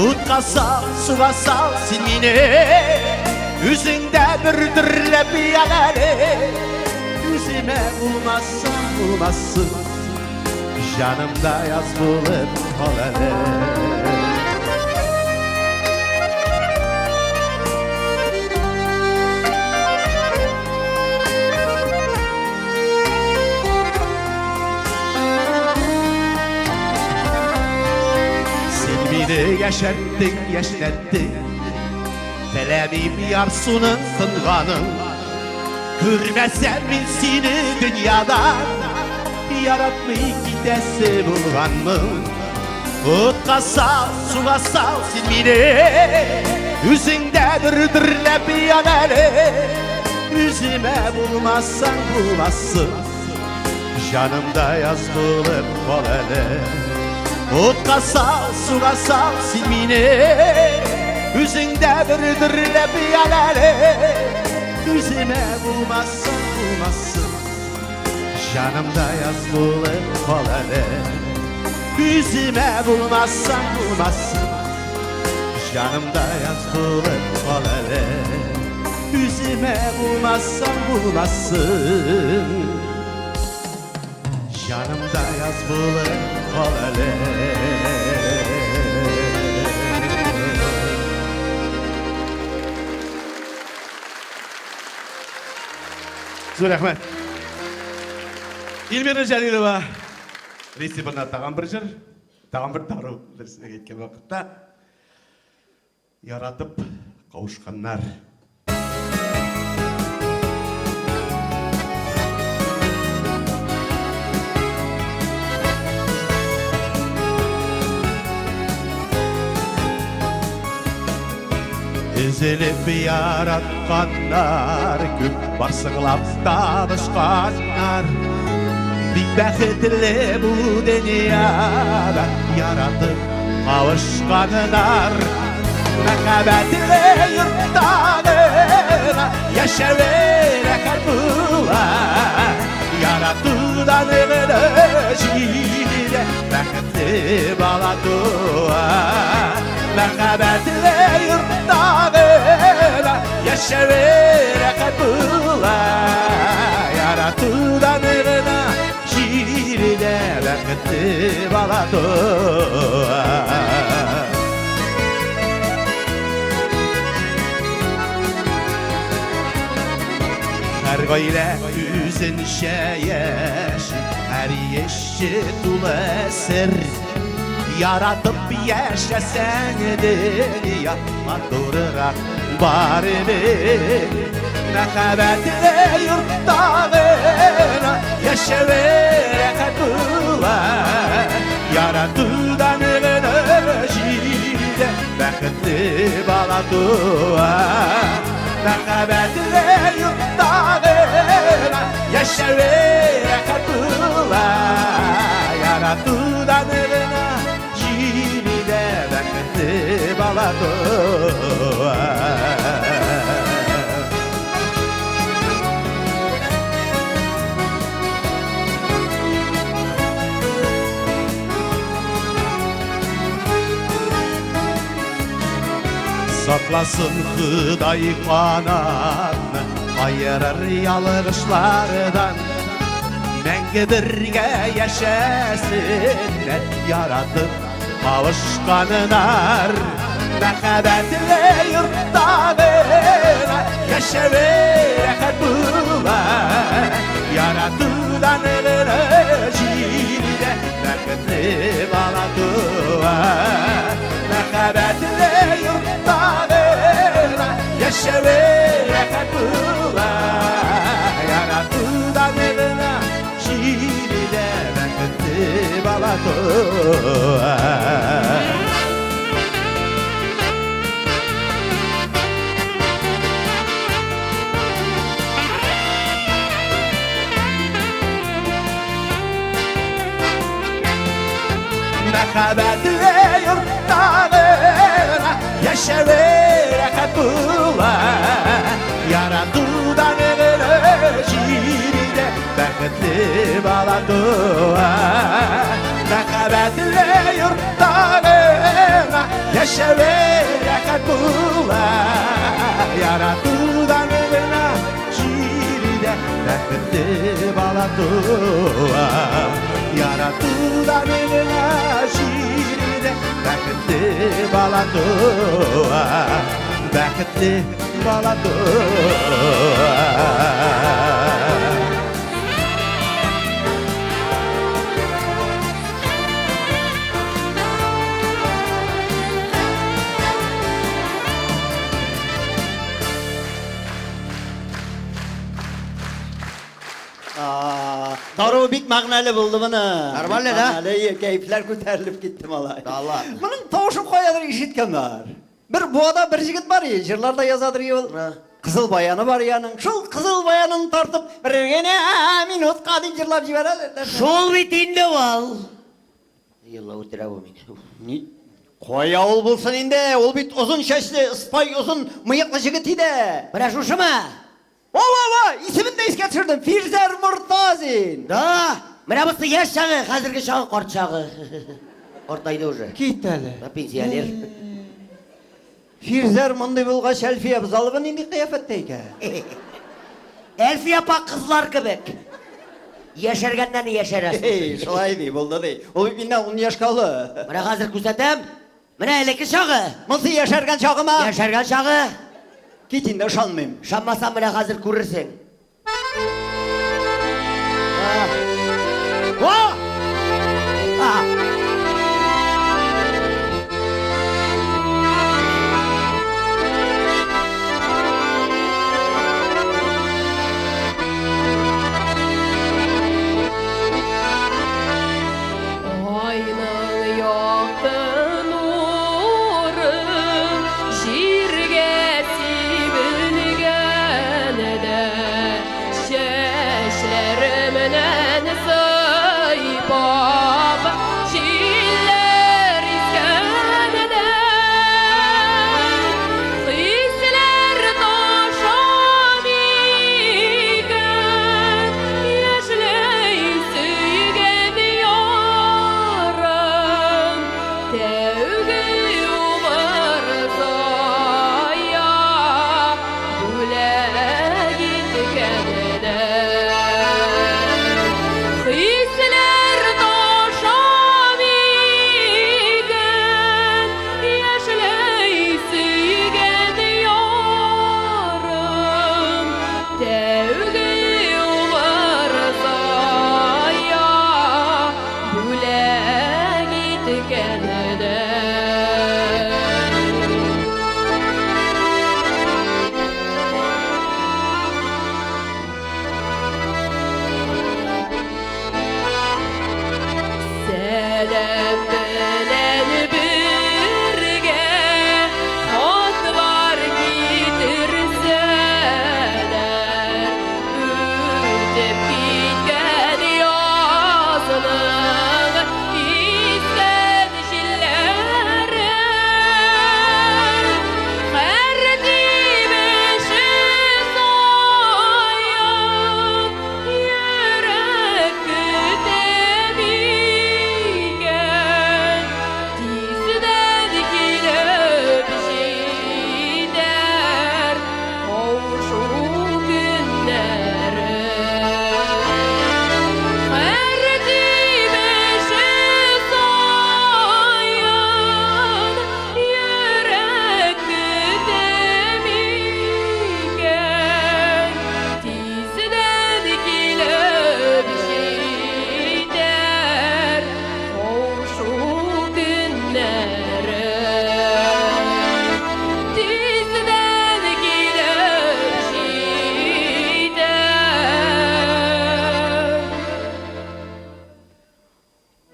Утка сал, суга сал син мине, Үзеңдә бер дөрләп ян әле. Үземә булмасаң булмасын, Җанымда яз булып кал әле. Син мине яшәрттең, яшьнәттең, Теләмим ярсуның тынганын. Күрмәсәм мин сине дөньяда, Яратмый китәсе булганмын. Утка сал, суга сал син мине, Үзеңдә бер дөрләп ян әле. Үземә булмасаң булмасын, Җанымда яз булып кал әле. Утка сал, суга сал син мине, Үзеңдә бер дөрләп ян әле. Үземә булмасаң булмасын, Җанымда яз булып кал әле. Үземә булмасаң булмасын, Җанымда яз булып кал әле. Үземә булмасаң булмасын, Җанымда яз булып кал әле. Зур рәхмәт. Эльмира Җәлилова рецептына тагын бер җыр, тагын бер дару дөресен әйткән вакытта яратып кавышканнар. Өзелеп яратканнар, күп барсыглап табышканнар. Бик бәхетле бу дөньяда яратып кавышканнар. Мәхәббәтле йортта гына яшәве рәхәт була. Яратудан гына җирдә бәхетле бала туа. Мәхәббәтле йортта гына яшәве рәхәт була. Яратудан гына җирдә бәхетле бала туа. Һәр гаилә үзенчә яши, һәр эше тулы сер. Яратып яшәсәң дөнья матуррак барыбер. Мәхәббәтле йортта гына яшәве рәхәт була. Яратудан гына җирдә бәхетле бала туа. Мәхәббәтле йортта гына яшәве рәхәт була. Яратудан гына җирдә бәхетле бала туа. Сакласын Ходай канатны, аерыр ялгышлардан. Мәңге бергә яшәсеннәр, яратып кавышканнар. Мәхәббәтле йортта гына яшәве рәхәт була. Яратудан гына җирдә бәхетле бала туа. Мәхәббәтле йортта гына яшәве рәхәт була. Яратудан гына җирдә бәхетле бала туа. Мәхәббәтле йортта гына яшәве рәхәт була. Яратудан гына җирдә бәхетле бала туа. Мәхәббәтле йортта гына яшәве рәхәт була. Яратудан гына җирдә бәхетле бала туа. Яратудан гына җирдә бәхетле бала туа. Бәхетле бала туа. Дару бик мәгънәле булды моны. Нормально, да? Мәгънәле, кәефләр күтәрелеп китте малай. Алла. Моның тавышын каядыр ишеткән бар. Бер буада бер җегет бар, җырларда язадыр ул. Кызыл баяны бар яның. Шул кызыл баянын тартып, бер генә минутка дип җырлап җибәрәләр. Шул бит инде ул. Елла үтерә бу мине. Ни? Кая ул булсын инде? Ул бит озын чәчле, ыспай озын мыеклы җегет иде. Менә шушымы? Ова, ова, исемен дә искә төшердем. Фирзәр Мортазин. Да, менә бусы яшь чагы, хәзерге чагы карт чагы. Картайды уже. Кит әле. Менә пенсионер. Фирзәр мондый булгач, Әлфия Абзалова нинди кыяфәттә икән? Әлфия апа кызлар кебек. Яшәргәннән яшәрә. Эй, шулай ди, булды ди. Ул бит миннән 10 яшькә олы. Менә хәзер күрсәтәм. Менә элекке чагы. Монсы яшәргән чагыма. Яшәргән чагы. Кит инде, ышанмыйм. Ышанмасаң, менә хәзер күрерсең. О! А! Айның якты нуры җиргә сибелгәндә, чәчләремнән сыйпап, җил Беткәндә. Сәлам белән бергә хатлар китерсәләр, үтеп киткән язның искән җилләре. Һәр тибеше саен йөрәк көтә микән? Тиздән килеп җитәр кавышу көннәре. Һәр тибеше саен йөрәк көтә микән? Тиздән килеп җитәр кавышу көннәре. Тиздән килеп җитәр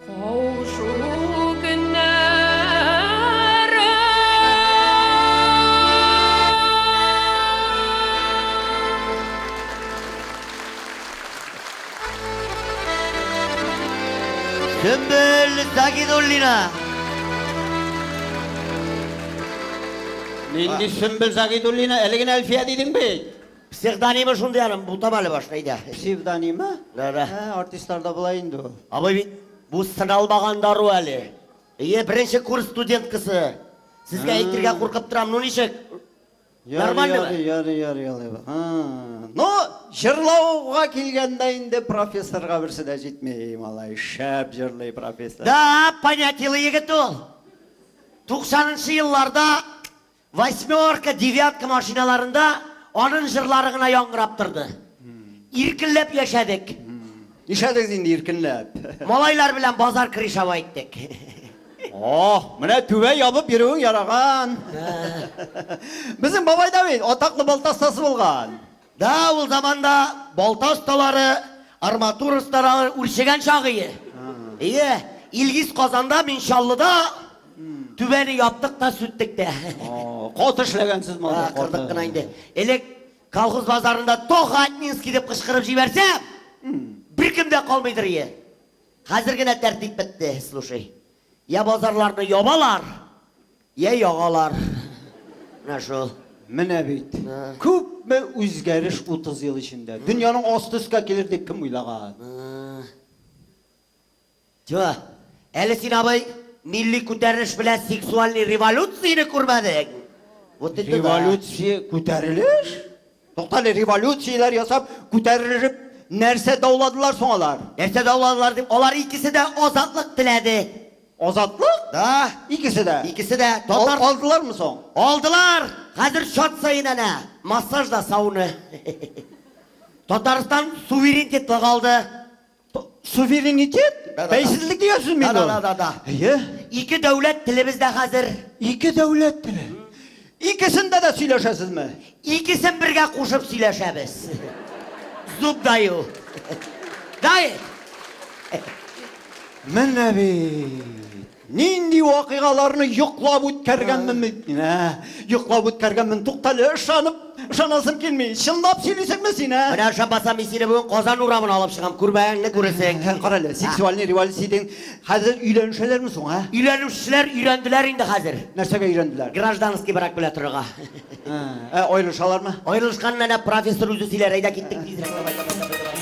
кавышу көннәре. Сөмбел Загидуллина. Нинди Сөмбел Загидуллина, әле генә Әлфия дидең бит. Псевдонимы шундый аның, бутама әле башта, әйдә. Псевдонимы? Да, да. Ә, артистларда була инде ул. Абый бит бу сыналмаган дару әле. Ие, беренче курс студенткасы. Сезгә әйтергә куркып торам, ну ничек? Нормально Ярый, ярый, ярый, ярый. Ха. Ну, җырлауга килгәндә инде профессорга берсе дә җитми, малай. Шәп җырлый профессор. Да, понятиелы егет ул. 90нчы елларда восьмерка, девятка машиналарында аның җырлары гына яңгырап торды. Иркенләп яшәдек. Нишләдегез инде иркенләп? Малайлар белән базар крышава иттек. О, менә түбә ябып йөрүең яраган. Безнең бабай да бит атаклы балта остасы булган. Да, ул заманда балта осталары, арматура осталары үрчегән чагы ие. Ие, Илгиз Казанда, мин Чаллыда түбәне яптык та сүттек тә. О, каты эшләгәнсез малай. А, кырдык кына инде. Элек колхоз базарында Тоха Атнинский дип кычкырып җибәрсәм, беркем дә калмыйдыр ие. Хәзер генә тәртип бетте, слушай. Я базарларны ябалар, я ягалар. Менә шул. Менә бит. Күпме үзгәреш 30 ел эчендә. Дөньяның асты өскә килер дип кем уйлаган? Тё, әле син абый милли күтәрелеш белән сексуальный революцияне күрмәдең. Вот это да. Революция күтәрелеш? Туктале, революцияләр ясап, күтәрелеп нәрсә дауладылар соң алар? Нәрсә дауладылар дип, алар икесе дә азатлык теләде. Азатлык? Да. Икесе дә. Икесе дә татар Алдылармы соң? Алдылар! Хәзер чат саен әнә массаж да сауна. Татарстан суверенитетлык алды. Суверенитет? Да, да, да. Бәйсезлек дигән сүз Да, мин да, да, да, да. Әйе. Ике дәүләт телебездә хәзер. Ике дәүләт теле. Икесендә дә сөйләшәсезме? Икесен бергә кушып сөйләшәбез. Зуб даю. Дай! Менә бит. Нинди вакыйгаларны йоклап үткәргәнмен бит мин, ә? Йоклап үткәргәнмен. Туктале, ышанып, ышанасым килми. Чынлап сөйлисеңме син, ә? Менә ышанмасам, мин сине бүген Казан урамына алып чыгам. Күрмәгәнне күрерсең. Карале, сексуальный революция дигән хәзер өйләнешәләрме соң, ә? Өйләнүчеләр өйрәнделәр инде хәзер. Нәрсәгә өйрәнделәр? Гражданский брак белән торырга. Ә, аерылышалармы? Аерылышканын әнә профессор үзе сөйләр. Әйдә киттек тизрәк. Давай, давай, давай, давай.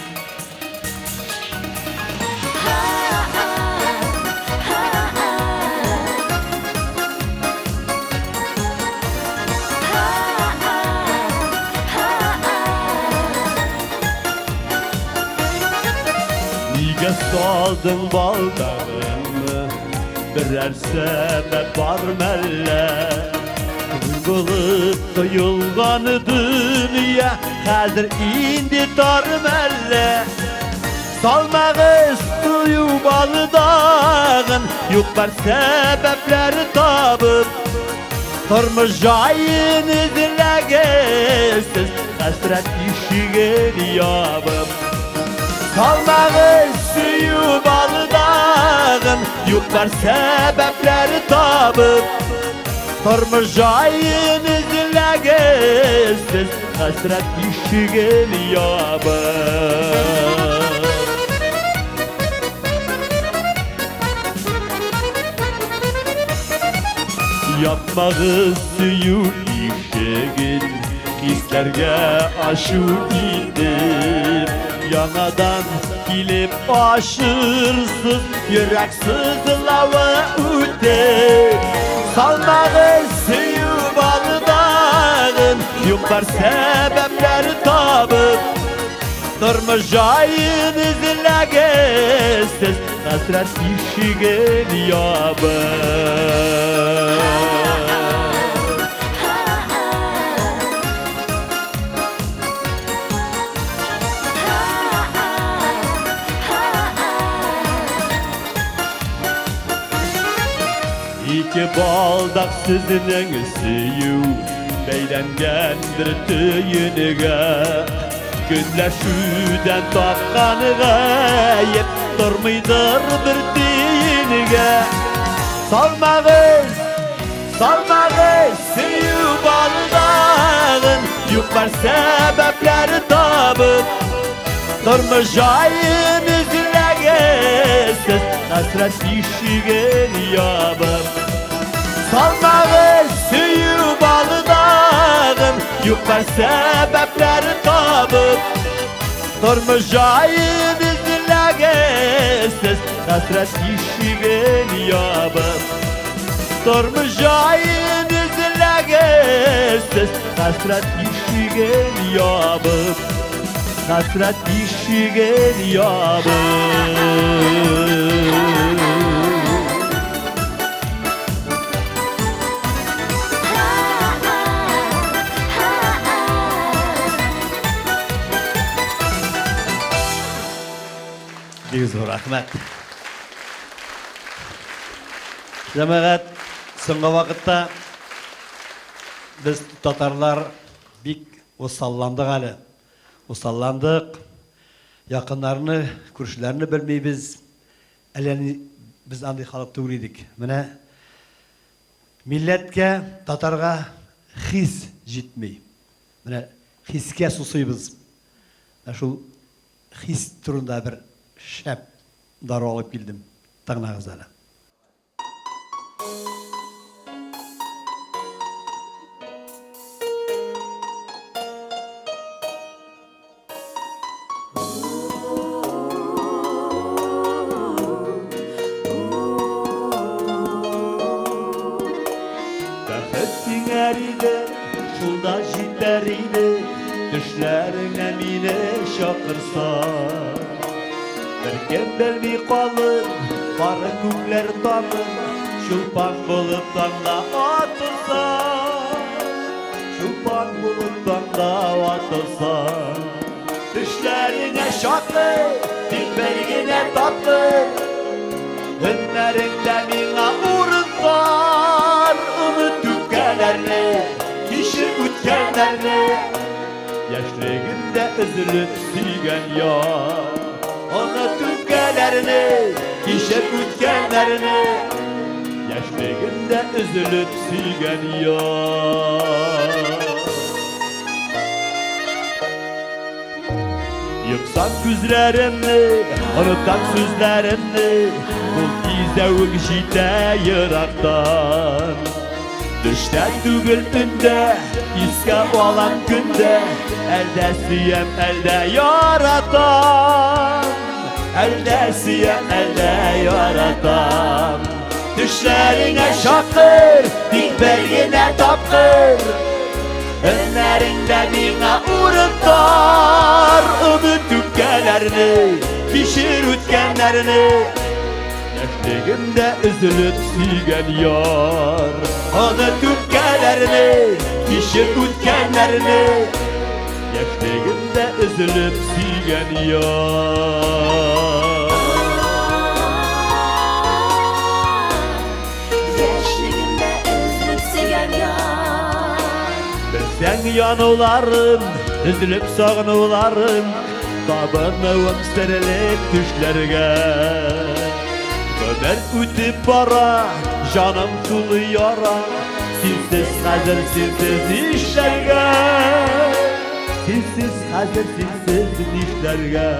Нигә салдың балдагыңны? Берәр сәбәп бар мәллә? Көн булып тоелган дөнья хәзер инде тар мәллә? Салмагыз Сөю балдагын, юк бар сәбәпләр табып, тормыш җаен эзләгез, хәсрәт ишеген ябып. Салмагыз сөю балдагын, юк бар сәбәпләр табып, тормыш җаен эзләгез, хәсрәт ишеген ябып. Yapmağız сөю ишеген, хисләргә ашу итеп, яңадан килеп ашырсыз, йөрәк сызлавы үтеп. Салмагыз сөю балдагын, юк бар сәбәпләр табып, тормыш җаен эзләгез, хәсрәт ишеген ябып. Ике балдак сезнең сөю бәйләнгәндер төенегә, көнләшүдән тапкан гаеп тормыйдыр бер тиенгә. Салмагыз, салмагыз сөю балдагын, юк бар сәбәпләр табып, тормыш җаен эзләгез, хәсрәт ишеген ябып. Салмагыз сөю балдагын, юк бар сәбәпләр табып, тормыш җаен эзләгез, хәсрәт ишеген ябып. Тормыш җаен эзләгез, хәсрәт ишеген ябып, хәсрәт ишеген ябып. Бик зур рәхмәт. Җәмәгать, соңгы вакытта без татарлар бик усалландык әле. Усалландык. Якыннарны, күршеләрне белмибез. Әллә ни без андый халык түгел идек. Менә милләткә, татарга хис җитми. Менә хискә сусыйбыз. Менә шул хис турында бер шәп дару алып килдем. Тыңлагыз әле. Бәхет тиңәр иде, шул да җитәр иде, төшләреңә мине чакырса. Беркем белми калыр, бары күкләр таныр, чулпан булып таңда атылса. Чулпан булып таңда атылса. Төшләреңә чакыр, тик бер генә тапкыр, Өннәреңдә миңа урын бар. Оныт үпкәләрне, кичер үткәннәрне, яшьлегемдә өзелеп сөйгән яр. Оныт үпкәләрне, кичер үткәннәрне, яшьлегемдә өзелеп сөйгән яр. Йомсам күзләремне, онытам сүзләремне, ул кизәвек җитә ерактан. Төштә түгел төндә, искә алам көндә, әлдә сөям, әлдә яратам. Әлдә сөям, әлдә яратам. Төшләреңә чакыр, тик бер генә тапкыр, өннәреңдә миңа урын тар. Оныт үпкәләрне, кичер үткәннәрне, яшьлегемдә өзелеп сөйгән яр. Оныт үпкәләрне, кичер үткәннәрне, яшьлегемдә өзелеп сөйгән яр. Йөрәгемнең януларын, өзелеп сагынуларын, табынуым серле төшләргә. Гомер үтеп бара, җаным тулы яра, синсез хәзер, синсез нишләргә? Синсез хәзер, синсез нишләргә?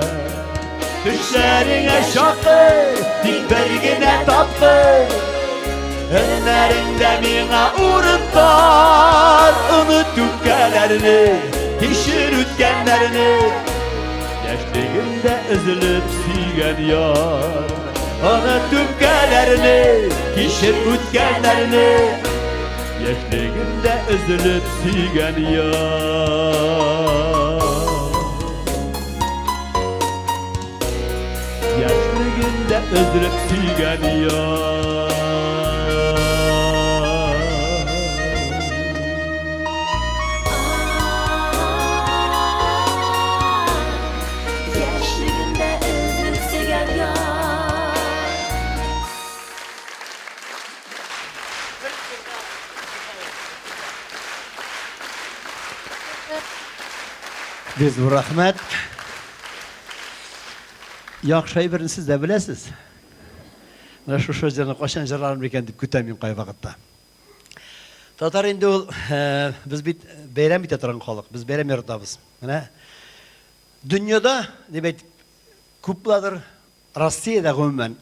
Төшләреңә чакыр, тик бер генә тапкыр. Өннәреңдә миңа урын бар. Оныт үпкәләрне, кичер үткәннәрне. Яшьлегемдә өзелеп сөйгән яр. Оныт үпкәләрне, кичер үткәннәрне. Яшьлегемдә өзелеп сөйгән яр. Яшьлегемдә өзелеп сөйгән яр. Яшьлегемдә өзелеп сөйгән яр. Бик зур рәхмәт. Яхшы әйберне сез дә беләсез. Менә шушы җырны кайчан җырлармын икән дип көтәм мин кайвакытта. Татар инде ул, без бит бәйрәм итә торган халык, без бәйрәм яратабыз. Менә дөньяда, дип әйтеп, күп буладыр, Россиядә гомумән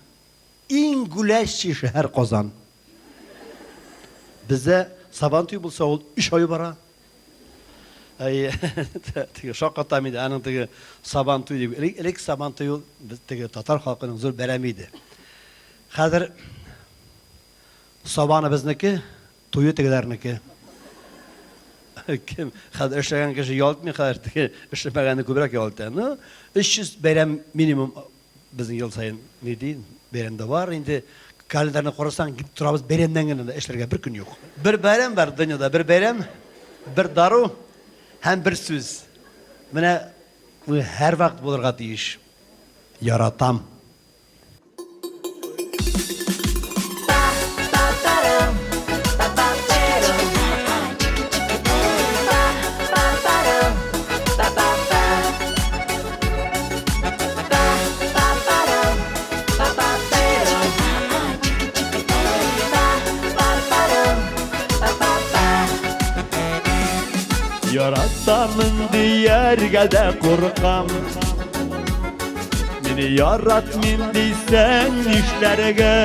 иң гүләшче шәһәр Казан. Бездә Сабантуй булса, ул өч ай бара. Әй, теге шаккатам инде, аның теге Сабантуй дип. Элек, элек Сабантуй ул без теге татар халкының зур бәйрәме иде. Хәзер Сабаны безнеке, туе тегеләрнеке. Кем хәзер эшләгән кеше ял итми, хәзер теге эшләмәгәнне күбрәк ял итә. Ну, 300 бәйрәм минимум безнең ел саен ни ди, бәйрәм дә бар инде. Календарьны карасаң, китеп торабыз бәйрәмнән генә дә эшләргә бер көн юк. Бер бәйрәм бар дөньяда, бер бәйрәм, бер дару һәм бер сүз. Менә бу һәрвакыт булырга тиеш. Яратам. Яратамын дияргә дә куркам. Мине яратмыйм дисәң нишләргә?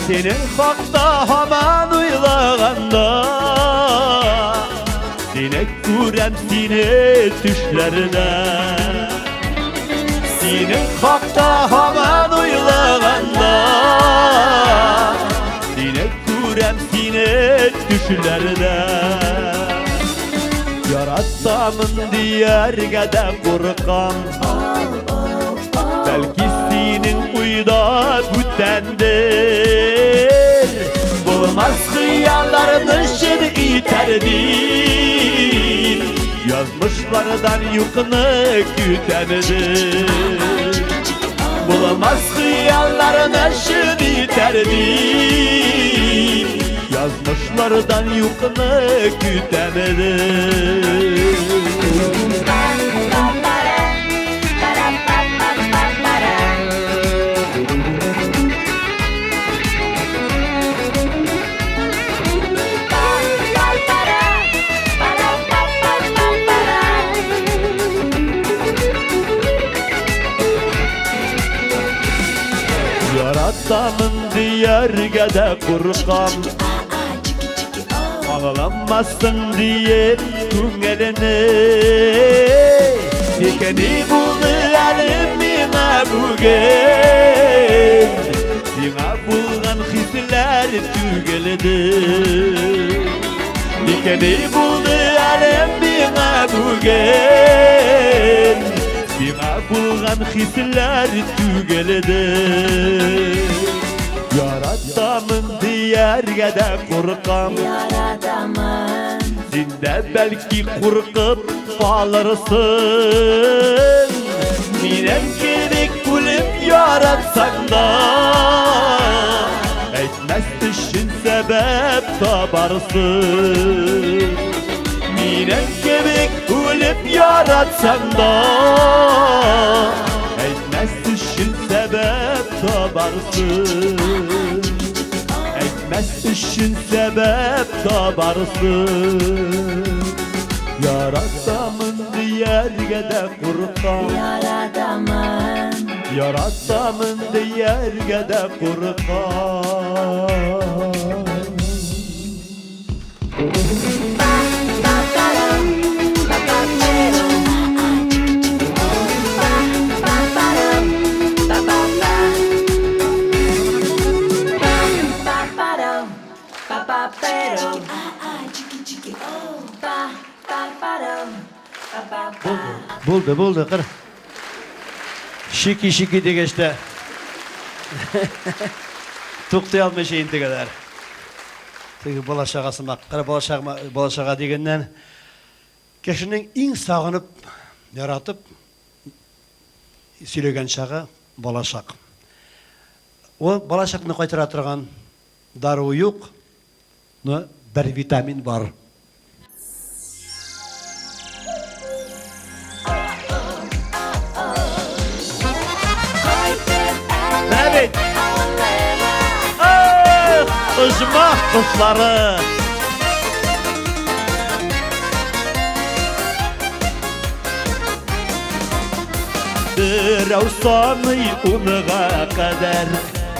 Синең хакта һаман уйлаганда Сине күрәм сине төшләрдә. Синең хакта һаман уйлаганда Сине күрәм сине төшләрдә. Яратамын дияргә дә куркам. Бәлки синең уйда бүтәндер. Булмас хыялларны чын итәр дип, Язмышлардан юкны көтәмдер. Булмас хыялларны чын итәр дип, Язмышлардан юкны көтәмдер. Яратамын дияргә дә куркам. Аңламассың диеп күңелене. Тик ни булды әле миңа бүген? Сиңа булган хисләр түгелде. Тик ни булды әле миңа бүген? Сиңа булган хисләр түгелде. Яратамын дияргә дә куркам. Яратамын. Син дә бәлки куркып калырсың. Минем кебек үлеп яратсаң да, әйтмәс өчен сәбәп табарсың. Минем кебек үлеп яратсаң да, әйтмәс өчен сәбәп табарсың. Әйтмәс өчен сәбәп табарсың. Яратамын дияргә дә куркам. Яратамын. Яратамын дияргә дә куркам. Булды, булды, кыр. Шики-шики дигәч тә туктый алмыйча интегәләр. Теге бала чага сымак, кыр бала чага, бала чага дигәннән кешенең иң сагынып, яратып сөйләгән чагы балачак. Ул балачакны кайтара торган дару юк, но бер витамин бар. Менә бит! Эх, оҗмах кошлары! Берәү саный унга кадәр,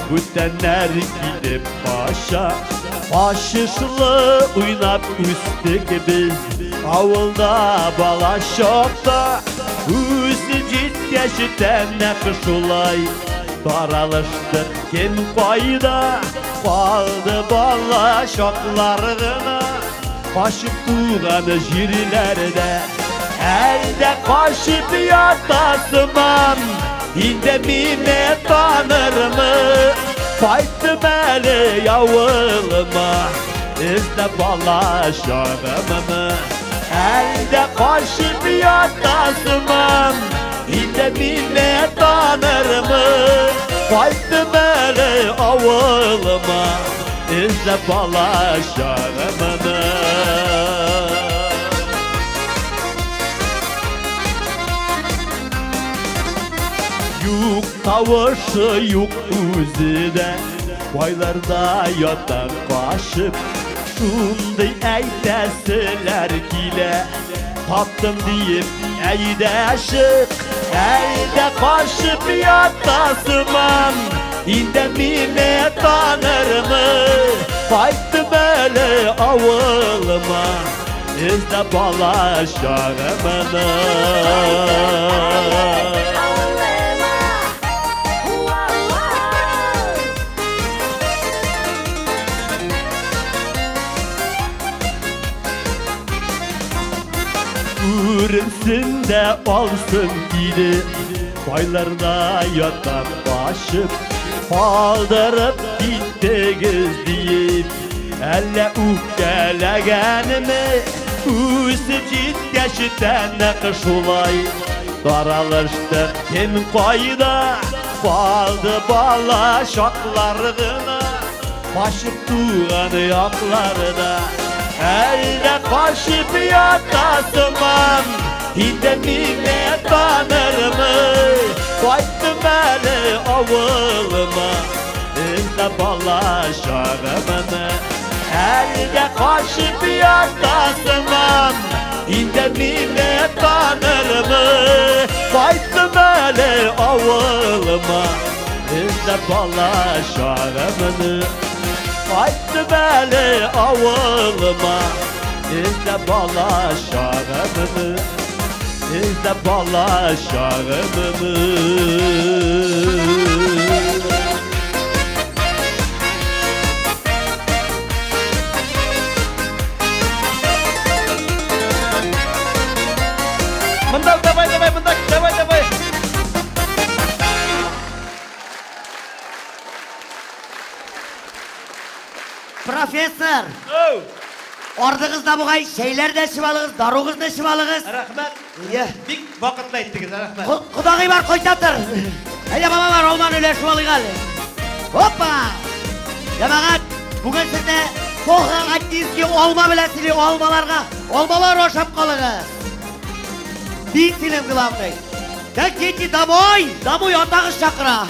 бүтәннәр килеп кача. Качышлы уйнап үстек без авылда бала чакта. Үсеп җиткәч тә нәкъ шулай таралыштык кем кайда. Калды бала чаклар гына качып туган җирләрдә. Әлдә качып ятасыман, инде мине танырмы? Кайттым әле авылыма, эзләп бала чагымны. Әлдә качып ятасыман, инде мине танырмы? Кайттым әле авылыма, эзләп бала чагымны. Юк тавышы, юк үзе дә, кайларда ята качып. Шундый әйтәселәр килә, таптым диеп, әйдә чык. Әлдә качып ятасыман, инде мине танырмы? Кайттым әле авылыма, эзләп бала чагымны. Күренсен дә алсын иде, кайларда ята качып. Калдырып киттегез диеп, әллә үпкәләгәнме? Үсеп җиткәч тә нәкъ шулай таралыштык кем кайда. Калды бала чаклар гына качып туган якларда. Әлдә качып ятасыман, инде мине танырмы? Кайттым әле авылыма, эзләп бала чагымны. Әлдә качып ятасыман, инде мине танырмы? Кайттым әле авылыма, эзләп бала чагымны. Кайттым әле авылыма, эзләп бала чагымны. Эзләп бала чагымны. Монда, давай, давай, монда, давай, давай. Профессор! Ардыгызда бугай чәйләр дә эчеп алыгыз, даругызны эчеп алыгыз. Рәхмәт. Иә. Бик вакытлы әйттегез, рәхмәт. Кодагый бар, кайта тор. Әйдә, баба бар, алманы өләшеп алыйк әле. Опа! Җәмәгать, бүген сезне Плохо антийский алма белән сыйлый алмаларга. Алмалар ашап калыгыз. Бик сыйлыйм главный. Так дети домой, домой атагыз чакыра.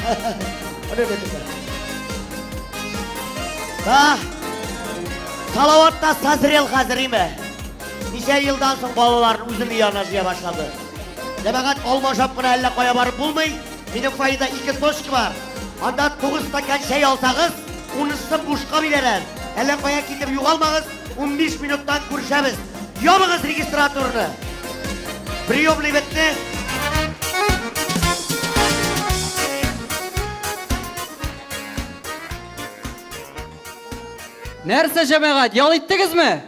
Да. Салават та созрел хәзер име? Ничә елдан соң балаларын үзенең янына җыя башлады. Җәмәгать алма ашап кына әллә кая барып булмый. Минем фойеда ике точка бар. Анда 9 стакан чәй алсагыз, унысын бушка бирәләр. Әллә кая китеп югалмагыз, 15 минуттан күрешәбез. Ябыгыз регистратурны. Приемный бетте. Нәрсә, җәмәгать, ял иттегезме?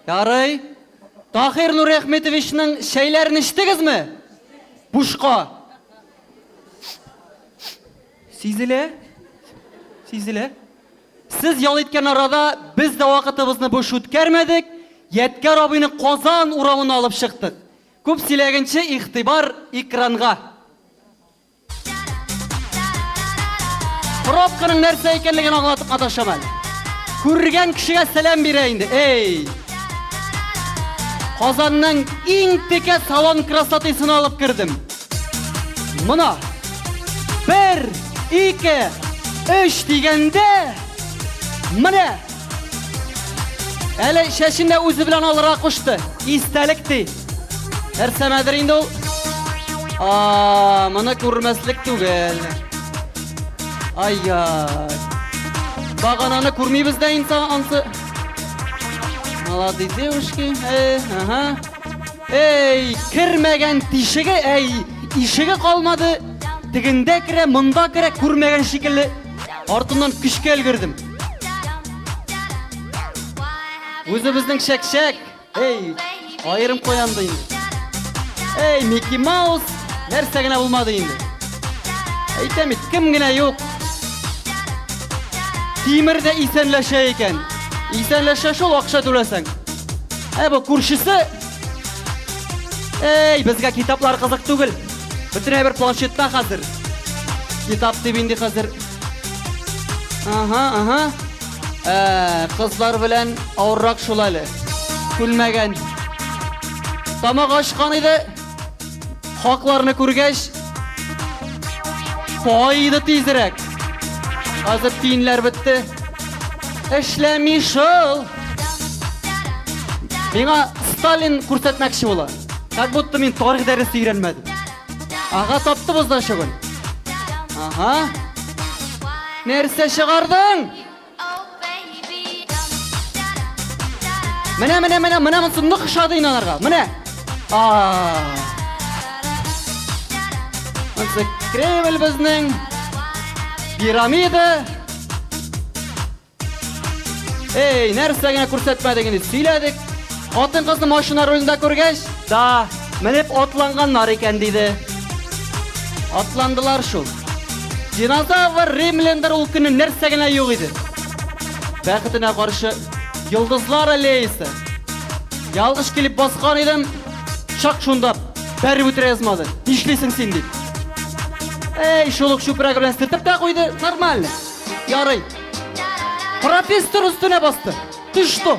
Ярый. Таһир Нуриәхметовичның чәйләрен эчтегезме? Бушка. Сизелә. Сизелә. Сез ял иткән арада без дә вакытыбызны буш үткәрмәдек, Ядкәр абыйны Казан урамына алып чыктык. Күп сөйләгәнче, игътибар экранга. Пробканың нәрсә икәнлеген аңлатып маташам әле. Күргән кешегә сәлам бирә инде. Эй! Казанның иң текә салон красотысына алып кердем. Мына. Бер, ике, өч дигәндә, менә. Әле чәчен дә үзе белән алырга кушты. Истәлек ди. Нәрсәмәдер инде ул? А, моны күрмәслек түгел. Ай-яй. Багананы күрмибез дә инсан ансы. Молодые девушки. Эй, ага. Эй, кермәгән тишеге, әй, ишеге калмады. Тегендә керә, монда керә, күрмәгән шикелле. Артыннан көчкә өлгердем. Үзебезнең чәкчәк. Эй, аерым куянды инде. Эй, Микки Маус, нәрсә генә булмады инде. Әйтәм бит, кем генә юк. Тимер дә исәнләшә икән. Исәнләшә шул акча түләсәң. Ә бу күршесе Эй, безгә китаплар кызык түгел. Бөтен әйбер планшетта хәзер. Китап дип инде хәзер. Ага, ага. Ә, кызлар белән авыррак шул әле. Күлмәгән. Тамак ачкан иде. Хакларны күргәч, кайды тизрәк. Хәзер тиеннәр бетте. Эшләми шул. Миңа Сталин күрсәтмәкче була. Как будто мин тарих дәресе өйрәнмәдем. Ага, таптыбыз да шөгыл. Ага. Нәрсә чыгардың? Менә, менә, менә, менә монысы нык ошады инде аларга. Менә. А. Монысы Кремль безнең. Пирамида. Эй, нәрсә генә күрсәтмәдек инде, сөйләдек. Хатын-кызны машина рулендә күргәч, да, менеп атланганнар икән, диде. Атландылар шул. Динозавр, римляндер ул көнне нәрсә генә юк иде. Бәхетенә каршы, йолдызлар аллеясы. Ялгыш килеп баскан идем, чак шунда бәреп үтерә язмады. Нишлисең син дип. Эй, шул ук чүпрәге белән сөртеп тә куйды, нормально. Ярый. Профессор өстенә басты. Ты что?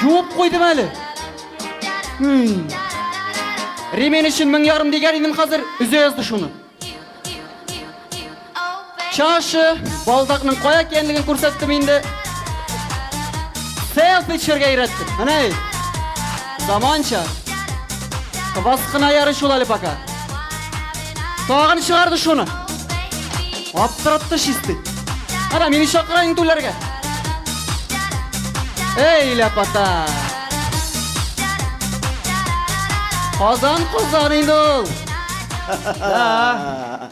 Юып куйдым әле. Ремень өчен 1500 дигән идем хәзер, үзе язды шуны. Чашы, балдакның кая икәнлеген күрсәттем инде. Селфи төшергә өйрәттем. Менә заманча. Квас кына ярый шул әле пока. Тагын чыгарды шуны. Аптыратты чистый. Ара, мине чакыра инде түләргә. Эй, ләпата. Казан, Казан инде ул. Да.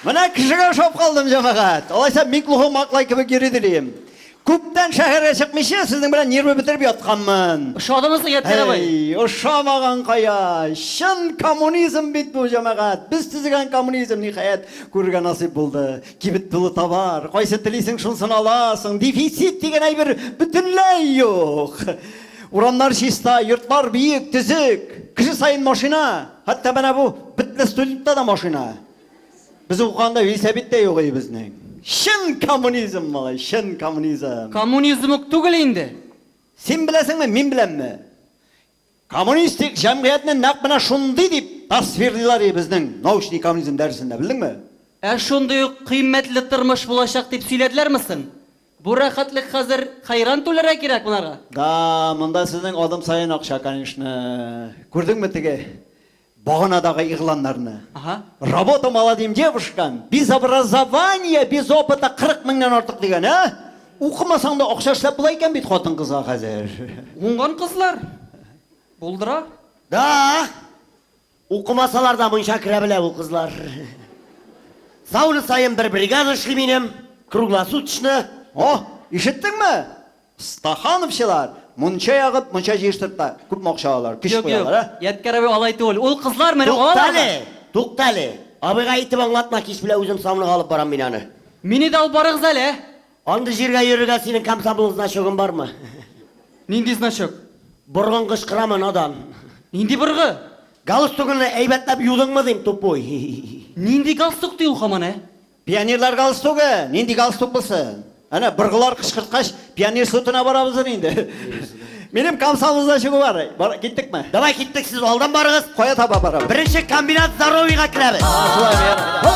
Менә кешегә ошап калдым, җәмәгать. Алайса Миклухо Маклай кебек йөри дилим. Күптән шәһәргә чыкмыйча, сезнең белән нервы бетереп ятканмын. Ошадымы соң, Ядкәр абый? Әй, ошамаган кая! Чын коммунизм бит бу, җәмәгать! Без төзегән коммунизм, ниһаять, күрергә насыйп булды. Кибет тулы товар, кайсы телисең, шунсын аласың. Дефицит дигән әйбер бөтенләй юк. Урамнар чиста, йортлар биек, төзек. Кеше саен машина. Хәтта менә бу бетле студентта да машина. Без укыганда велосипед та юк иде безнең. Чын коммунизм, малай, чын коммунизм. Коммунизм ук түгел инде. Син беләсеңме, мин беләмме? Коммунистик җәмгыятьне нәкъ менә шундый дип тасвирлыйлар и безнең научный коммунизм дәресендә, белдеңме? Ә шундый ук кыйммәтле тормыш булачак дип сөйләделәрме соң? Бу рәхәтлек хәзер хәйран түләргә кирәк монарга. Да, монда сезнең адым саен акча, конечно. Күрдеңме теге баганадагы игъланнарны? Ага. Работа молодым девушкам, без образования, без опыта 40 меңнән артык дигән, ә? Укымасаң да акча эшләп була икән бит хатын-кызга хәзер. Уңган кызлар. Булдыра. Да. Укымасалар да мунча керә белә ул кызлар. Сауна саен бер бригада эшли минем, круглосуточно. О, ишеттеңме? Стахановчылар мунча ягып, мунча җыештырып та күпме акча алалар, көч Юк, юк. куялар, ә? Ядкәр абый алай түгел. Ул кызлар менә алалар да. Туктале, туктале. Абыйга әйтеп аңлатма, кич белән үзем саунага алып барам мин аны. Мине дә алып барыгыз әле, ә? Андый җиргә йөрергә синең комсомол значогың бармы? Нинди значок? Боргың кычкырамы, надан? Нинди боргы? Галстугыңны әйбәтләп юдыңмы дим, тупой. Нинди галстук ди ул һаман, ә? Пионерлар галстугы, нинди галстук булсын? Әнә быргылар кычкырткач, пионер слетына барабыздыр инде. Минем комсомол значогы бар. Бар, киттекме? Давай киттек, сез алдан барыгыз. Кая таба барабыз? Беренче комбинат здоровьега керәбез. Шулай, Һо!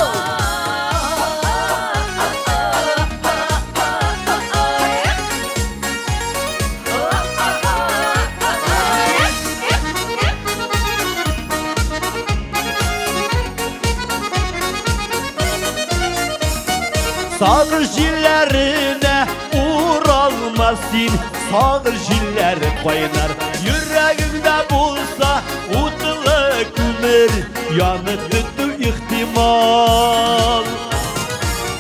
Сагыш җилләренә уралма син, сагыш җилләре кайнар. Йөрәгеңдә булса утлы күмер, янып бетү ихтимал.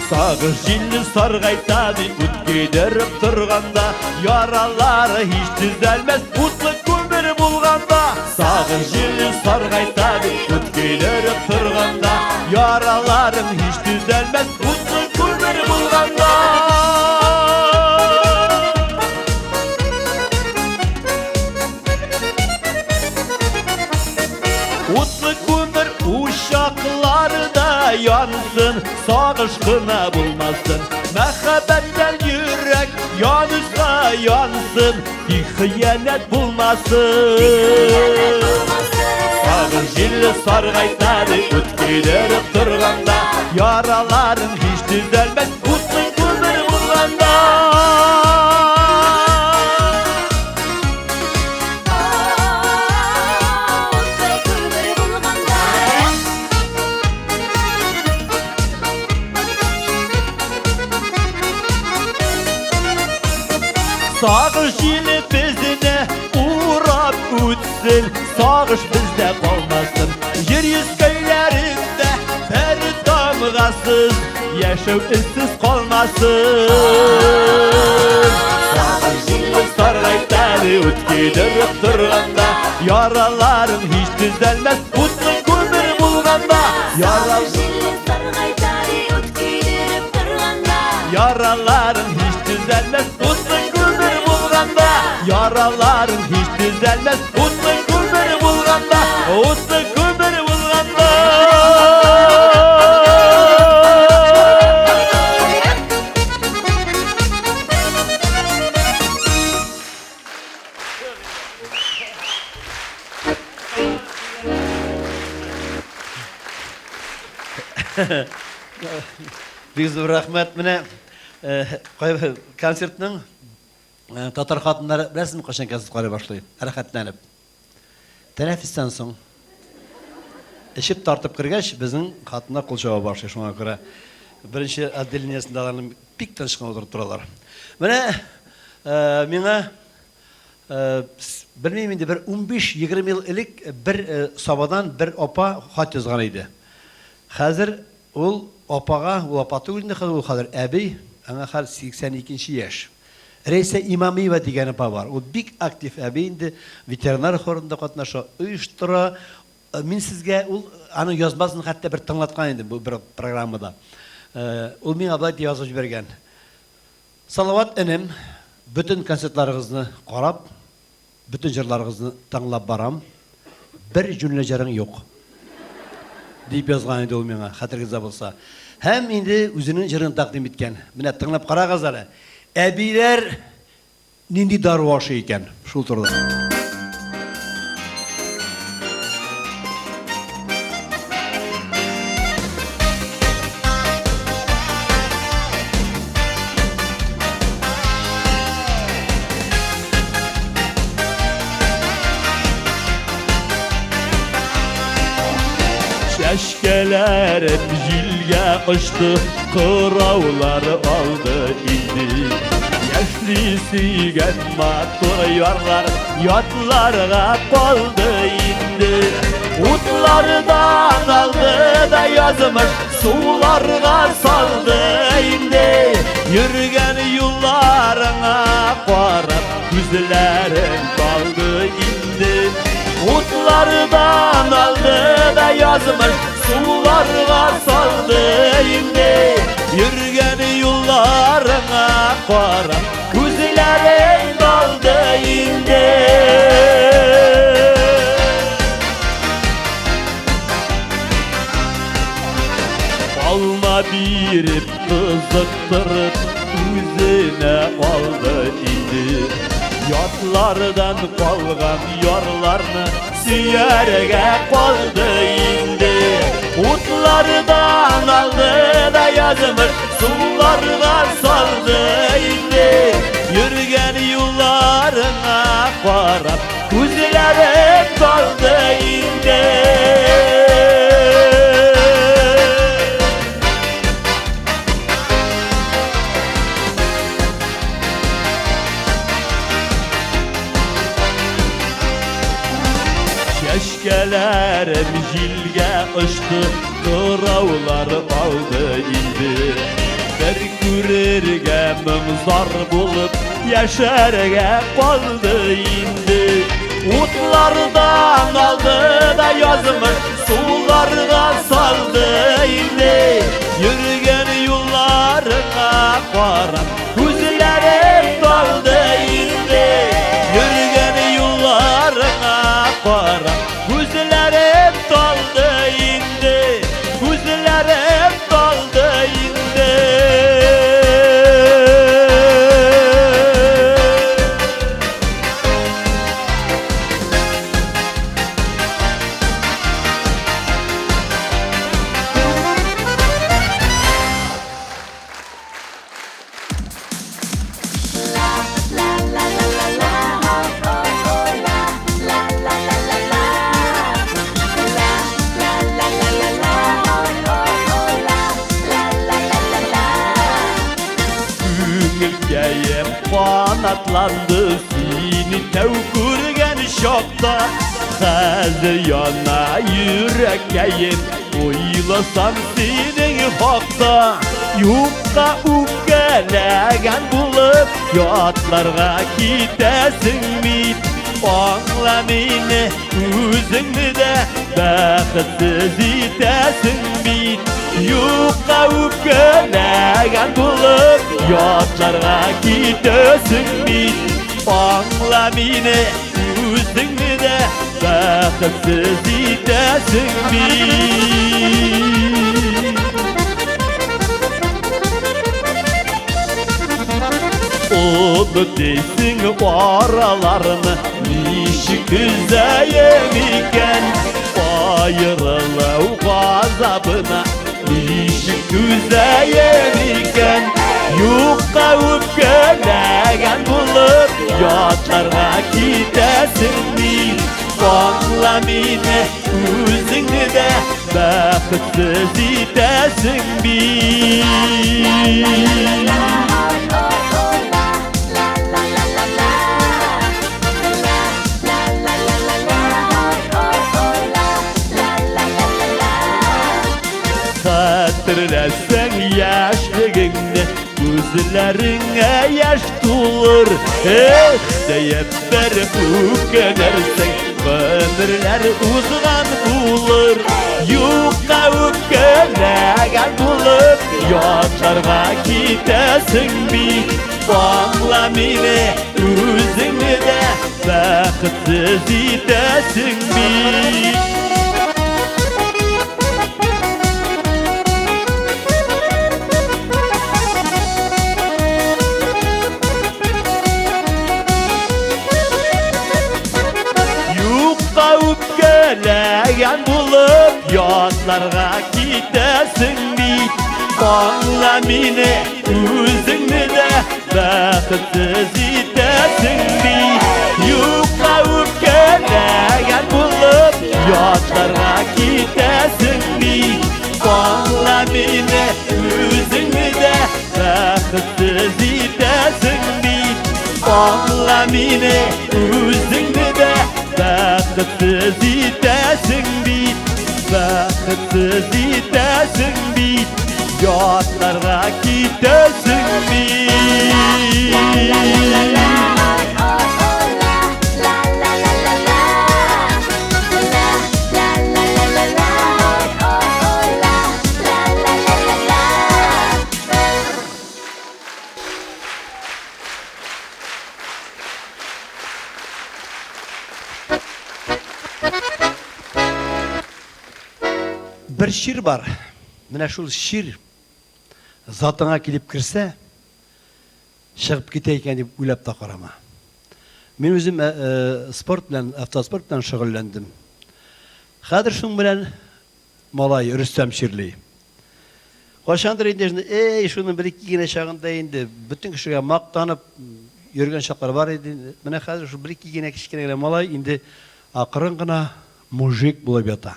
Сагыш җиле саргайта ди, ут көйдереп торганда, яралары һич төзәлмәс, утлы күмер булганда. Сагыш җиле саргайта ди, ут көйдереп торганда, яраларың һич төзәлмәс, утлы күмер булганда. Утлы күмер учакларда янсын, сагыш кына булмасын. Мәхәббәттән йөрәк янса янсын, тик хыянәт булмасын. Сагыш җиле саргайта ди, ут көйдереп торганда, яраларың һич төзәлмәс, утлы күмер булганда. Утлы күмер булганда. Сагыш җиле безне урап үтсен, сагыш бездә калмасын. Җир йөзкәйләрендә бер тамгасыз, яшәү эзсез калмасын. Сагыш җиле саргайта ди, ут көйдереп торганда, яраларың һич төзәлмәс, утлы күмер булганда. Ярал Җиле саргайта ди, ут көйдереп торганда. Яраларың һич төзәлмәс, утлы күмер булганда. Яраларың һич төзәлмәс, утлы күмер булганда. Утлы күмер булганда. Бик зур рәхмәт. Менә кайбер концертның татар хатыннары беләсезме кайчан концерт карый башлый? Рәхәтләнеп. Тәнәфестән соң. Эчеп тартып кергәч, безнең хатыннар кул чаба башлый. Шуңа күрә беренче отделениесендә аларны бик тыныч кына утырып торалар. Менә миңа белмим инде, бер 15-20 ел элек бер Сабадан бер апа хат язган иде. Хәзер ул апага, ул апа түгел инде хәзер, ул хәзер әби, аңа хәзер 82 яшь. Рәйсә Имамиева дигән апа бар. Ул бик актив әби инде, ветеринар хорында катнаша, оештыра. Мин сезгә ул аның язмасын хәтта бер тыңлаткан идем бу бер программада. Ул миңа болай дип язып җибәргән. Салават энем, бөтен концертларыгызны карап, бөтен җырларыгызны тыңлап барам. Бер җүнле җырың юк. Дип язган иде ул миңа, хәтерегездә булса. Һәм инде үзенең җырын тәкъдим иткән. Менә тыңлап карагыз әле. Әбиләр нинди дару ашый икән? Шул турыда. Чәчкәләрем җилгә очты, кыраулар алды инде. Яшьли сөйгән матур ярлар ятларга калды инде. Утлардан алды да язмыш, суларга салды инде. Йөргән юлларыңа карап, күзләрем талды инде. Утлардан алды да язмыш, суларга салды инде. Йөргән юлларыңа карап, күзләрем талды инде. Алма биреп, кызыктырып, үзенә алды инде. Ятлардан калган ярларны сөяргә калды инде. Утлардан алды да язмыш, суларга салды инде. Йөргән юлларыңа карап, күзләрем талды инде. Чәчкәләрем җилгә очты, кыраулар алды инде. Бер күрергә моң-зар булып, яшәргә калды инде. Утлардан алды да язмыш, суларга салды инде. Йөргән юлларыңа карап, күзләрем талды инде. Йөргән юлларыңа карап, күзләрем талды инде. Күзләрем талды инде. Күңелкәем канатланды сине тәү күргән чакта. Хәзер яна йөрәккәем, уйласам синең хакта. Юкка үпкәләгән булып, ятларга китәсең бит. Аңла мине, үзеңне дә бәхетсез итәсең бит. Юкка үпкәләгән булып, ятларга китәсең бит. Аңла мине, үзеңне дә бәхетсез итәсең бит. Оны дейсің араларны ничек өзәем икән? Аерылу газабына ничек түзәем икән? Юкка үпкәләгән булып, ятларга китәсең бит. Аңла мине, үзеңне дә бәхетсез итәсең бит. Хәтерләсәң яшьлегеңне, күзләреңә яшь тулыр. Эх, диеп бер үкенерсең, гомерләр узган булыр. Юкка үпкәләгән булып, ятларга китәсең бит. Аңла мине, үзеңне дә бәхетсез итәсең бит. ятларга китәсең бит. Аңла мине, үзеңне дә бәхетсез итәсең бит. Юкка үпкәләгән булып ятларга китәсең бит. Аңла мине, үзеңне дә бәхетсез итәсең бит. Аңла мине, үзеңне дә бәхетсез итәсең бит. Бәхетсез итәсең бит. Ятларга китәсең бит. Бер чир бар. Менә шул чир затыңа килеп керсә, чыгып китә икән дип уйлап та карама. Мин үзем спорт белән, автоспорт белән шөгыльләндем. Хәзер шуның белән малай Рөстәм чирли. Кайчандыр инде, эй, шуның бер ике генә чагында инде бөтен кешегә мактанып йөргән чаклар бар иде. Менә хәзер шул бер ике генә кечкенә генә малай инде акрын гына мужик булып ята.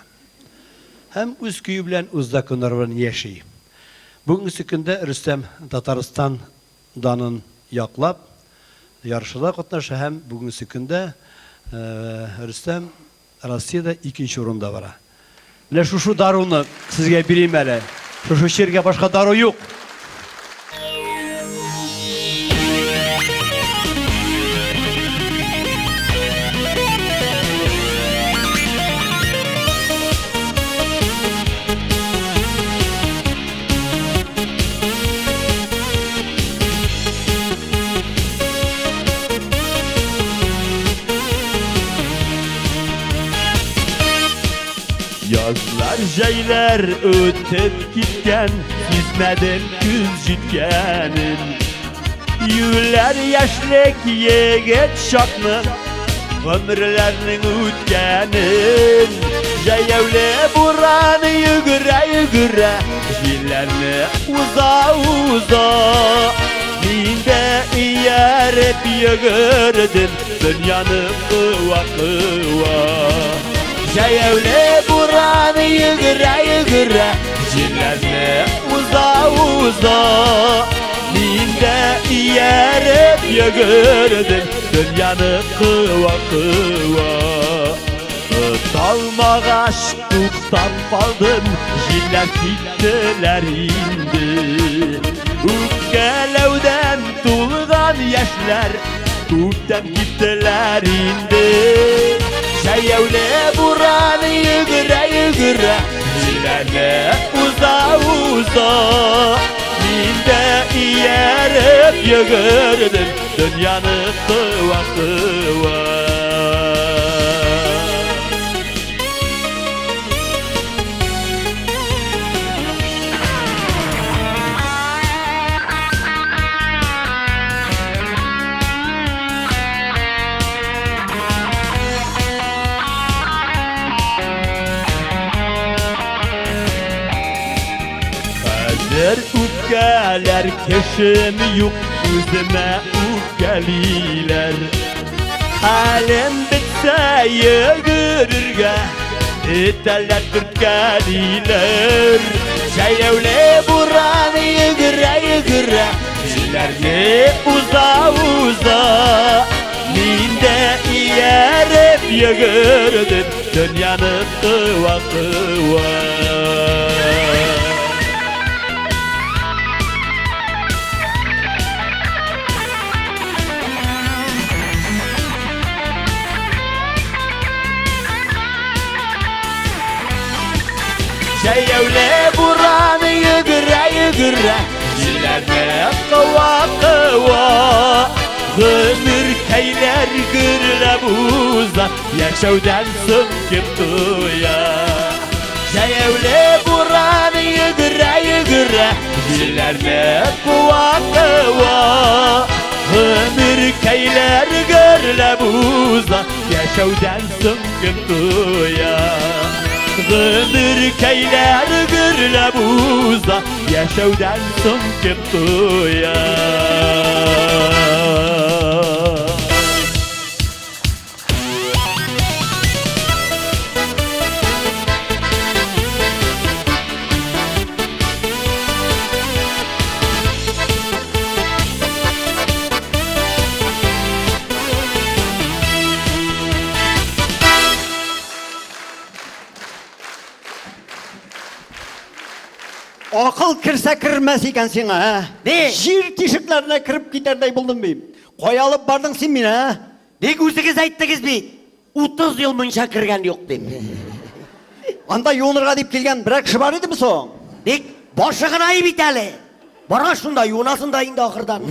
Һәм үз көе белән, үз законнары белән яши. Бүгенге көндә Рөстәм Татарстан данын яклап ярышларда катнаша һәм бүгенге көндә Рөстәм Россиядә икенче урында бара. Менә шушы даруны сезгә бирим әле. Шушы чиргә башка дару юк. Язлар, җәйләр үтеп киткән, сизмәдем көз җиткәнен. Юләр яшьлек егет чакны, гомерләрнең үткәнен. Җәяүле буран йөгерә-йөгерә, җилләрне уза-уза. Мин дә ияреп йөгердем, дөньяны куа-куа. Җәяүле буран йөгерә-йөгерә, җилләрне уза-уза. Мин дә ияреп йөгердем, дөньяны куа-куа. Талмагач туктап калдым, җилләр киттеләр инде. Үпкәләүдән тулган яшьләр күптән киттеләр инде. Җәяүле буран йөгерә-йөгерә, җилләрне уза-уза. Мин дә ияреп йөгердем, дөньяны куа-куа. Хәзер үпкәләр кешем юк, үземә үпкәлиләр. Хәлем бетсә йөгерергә, этәләр, төрткәлиләр. Җәяүле буран йөгерә-йөгерә, җилләрне уза-уза. Мин дә ияреп йөгердем, дөньяны куа-куа. Җәяүле буран йөгерә-йөгерә, җилләрне куа-куа. Гомеркәйләр гөрләп уза, яшәүдән соң кем туя. Җәяүле буран йөгерә-йөгерә, җилләрне куа-куа. Гомеркәйләр гөрләп уза, яшәүдән соң кем туя. Гомеркәйләр гөрләп уза, яшәүдән соң кем туя? Акыл керсә кермәс икән сиңа, ә? Ни? Җир тишекләренә кереп китәрдәй булдым бит. Кая алып бардың син мине, ә? Ник үзегез әйттегез бит. 30 ел мунча кергән юк дип. Анда юынырга дип килгән берәр кеше бар идеме соң? Ник башы гына бит әле. Бара шунда юынасың да инде ахырдан.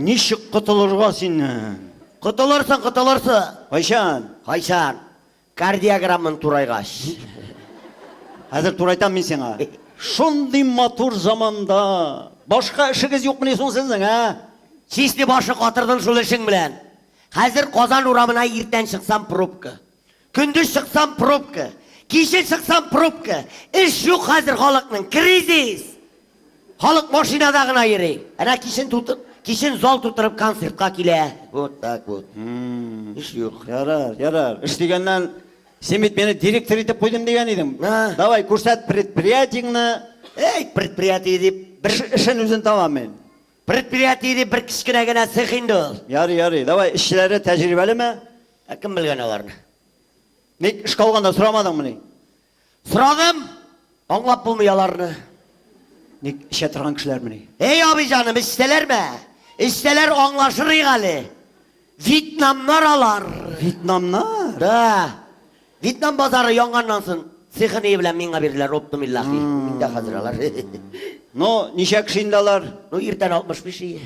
Ничек котылырга синнән? Котылырсың, котылырсың. Кайчан? Кайчан? Кардиограмманы турайгач. Хәзер турайтам мин сиңа. Шундый матур заманда башка эшегез юкмыни соң сезнең, ә? Чисти башы катырдың шул эшең белән. Хәзер Казан урамына иртән чыксам пробка. Көндез чыксам пробка. Кичен чыксам пробка. Эш юк хәзер халыкның. Кризис. Халык машинада гына йөри. Әнә кичен тутып, кичен зал тутырып концертка килә. Вот так вот. Эш юк. Ярар, ярар. Эш дигәннән син бит мине директор итеп куйдым дигән идең. А. Давай, күрсәт предприятиеңне. Эй, предприятие дип, Бер эшен үзен табам мин. предприятие дип бер кечкенә генә цех инде ул. Ярый, ярый. Давай, эшчеләре тәҗрибәлеме? Ә кем белгән аларны? Ник эшкә алганда сорамадыңмыни? Сорадым, аңлап булмый аларны. Ник эчә торган кешеләрмени? Эй, абый җаным, эчсәләрме? Эчсәләр аңлашырыйк әле. Вьетнамнар алар. Вьетнамнар? Да. Вьетнам базары янганнан соң цехы ни белән миңа бирделәр, оптом иллахи. Миндә хәзер алар. Ну, ничә кеше инде алар? Ну, иртән 65 ие.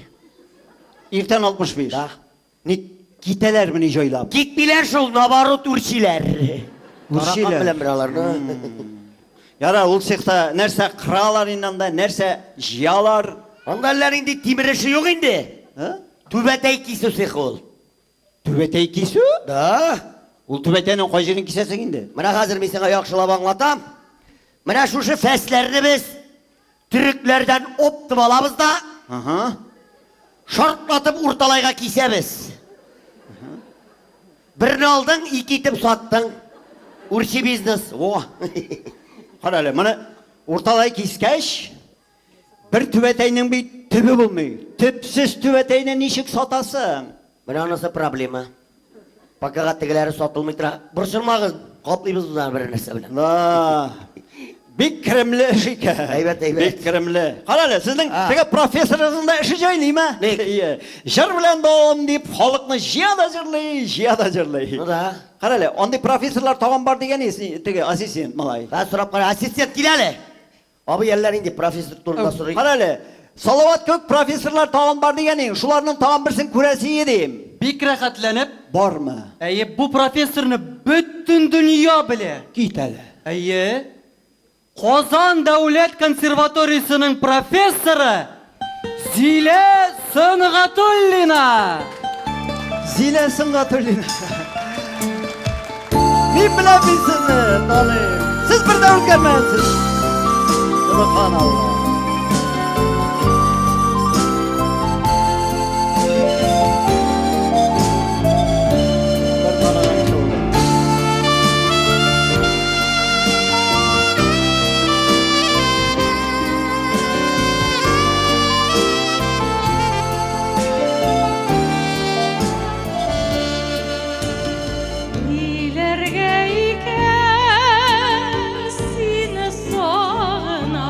Иртән 65. Да. Ник китәләрмени җайлап? Китмиләр шул, наоборот үрчиләр. Үрчиләр. Таракан белән бер аларны. Ярар, ул цехта нәрсә кыралар инде анда, нәрсә җыялар? Анда әллә нинди тимер эше юк инде. А? Түбәтәй кисү цехы ул. Түбәтәй кисү? Да. Ул түбәтәйнең кай җирен кисәсең инде? Менә хәзер мин сиңа яхшылап аңлатам. Менә шушы фәсләрне без төрекләрдән оптып алабыз да, Ага. шартлатып урталайга кисәбез. Берне алдың, ике итеп саттың. Үрчи бизнес. О. Кара әле, моны урталай кискәч, бер түбәтәйнең бит төбе булмый. Төпсез түбәтәйне ничек сатасың? Менә анысы проблема. Пока тегеләре сатылмый тора. Борчылмагыз, каплыйбыз без аны бер нәрсә белән. Да. Бик керемле эш икән. Әйбәт, әйбәт. Бик керемле. Кара әле, сезнең А. теге профессорыгызның да эше җайлыймы? Ник? Ие. Җыр белән дәвам дип халыкны җыя да җырлый, җыя да җырлый. Ну да. Кара әле, андый профессорлар тагын бар дигән исен, теге ассистент малай. Хәзер сорап кара, ассистент кил әле. Абый әллә нинди профессор турында сорый. Кара әле, Салават күк профессорлар тагын бар дигән идең, шуларның тагын берсен күрәсе идем. Бик рәхәтләнеп, Бармы? әйе, бу профессорны бөтен дөнья белә. Кит әле. Әйе. Казан дәүләт консерваториясенең профессоры Зилә Сөнгатуллина. Зилә Сөнгатуллина. Мин беләм мин сезне, таныйм. Сез бер дә үзгәрмәгәнсез. Субханалла. Бер таныган кеше булды. Ниләргә икән сине сагынам.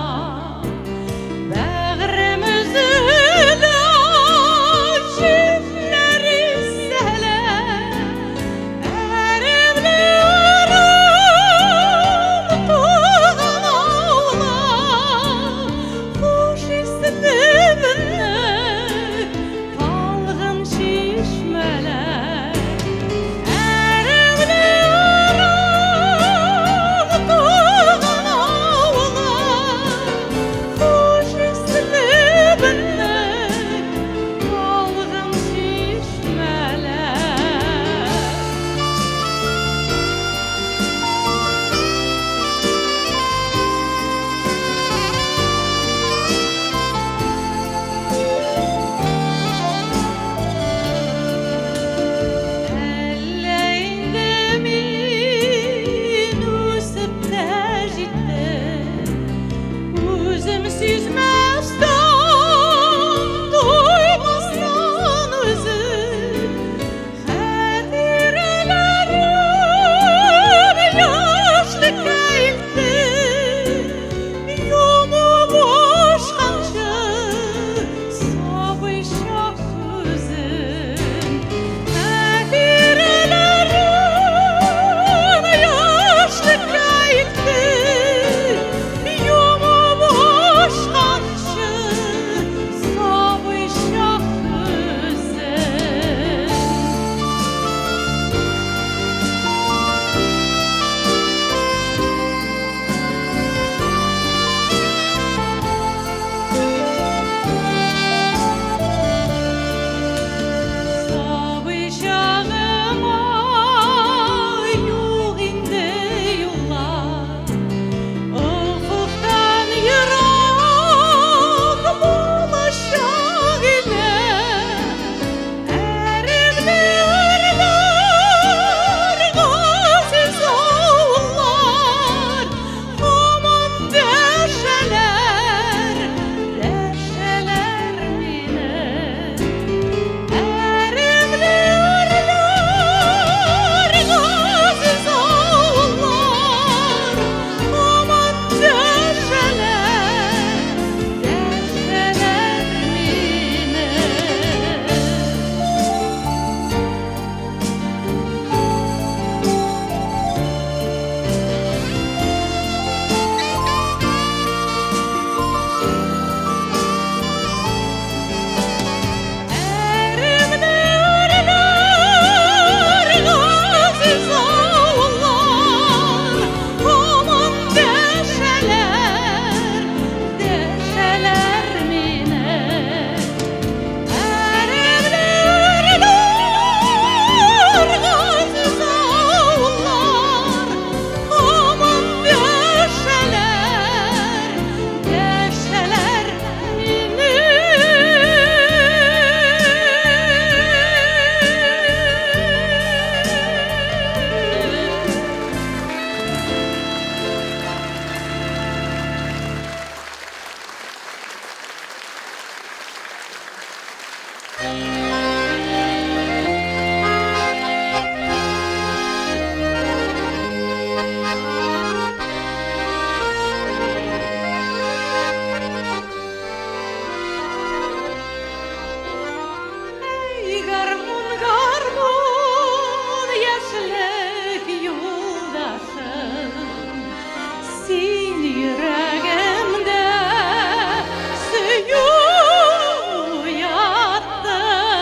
Эй, гармун, гармун, яшьлек юлдашым, син йөрәгемдә сөю уяттың.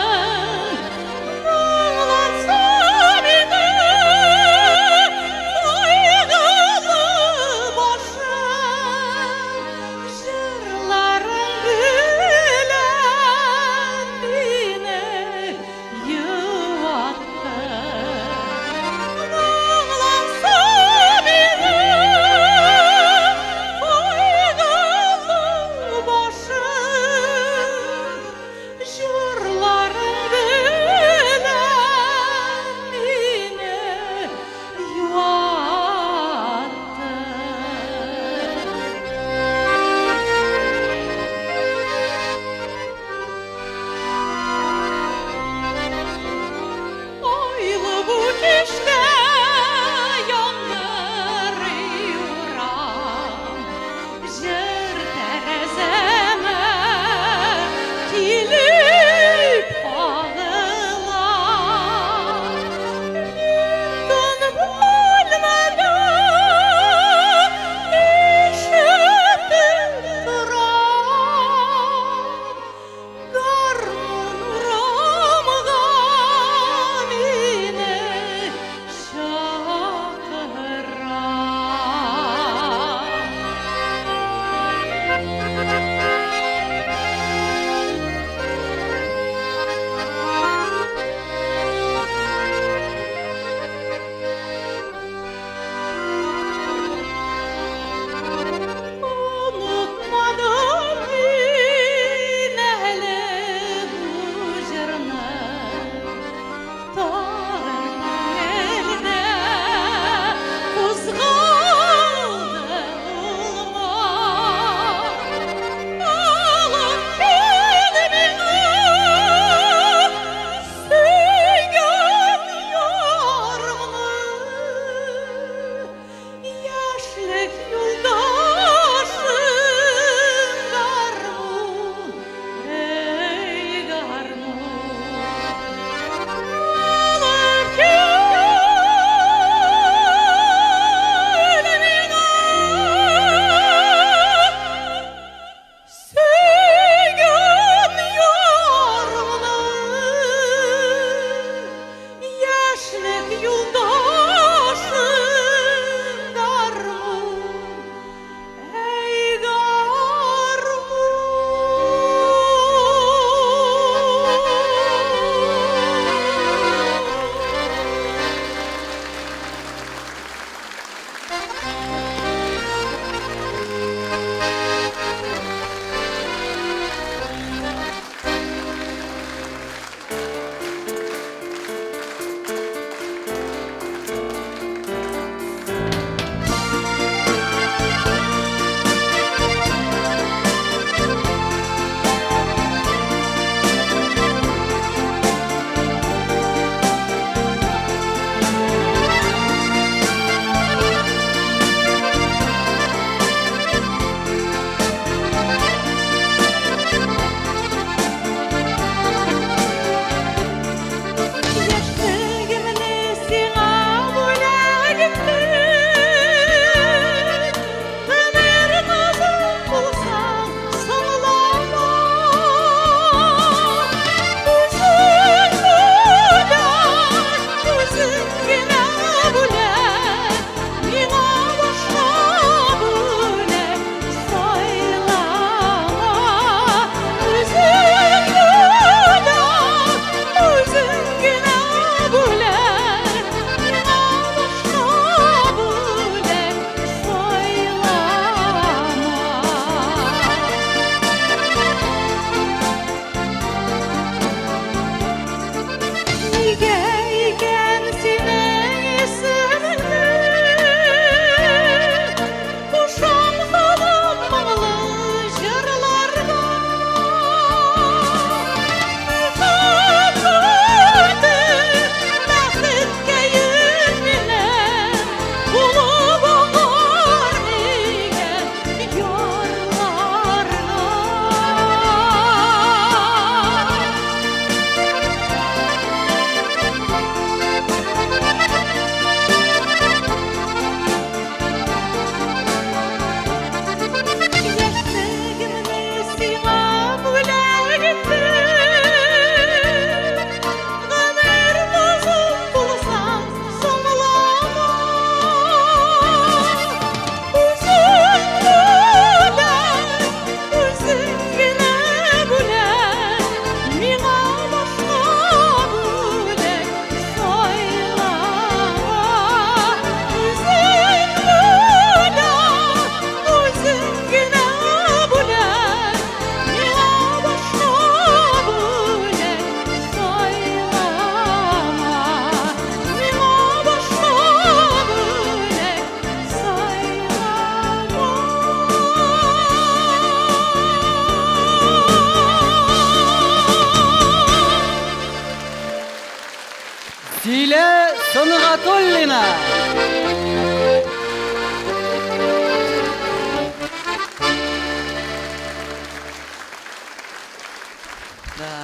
Сөнгатуллина.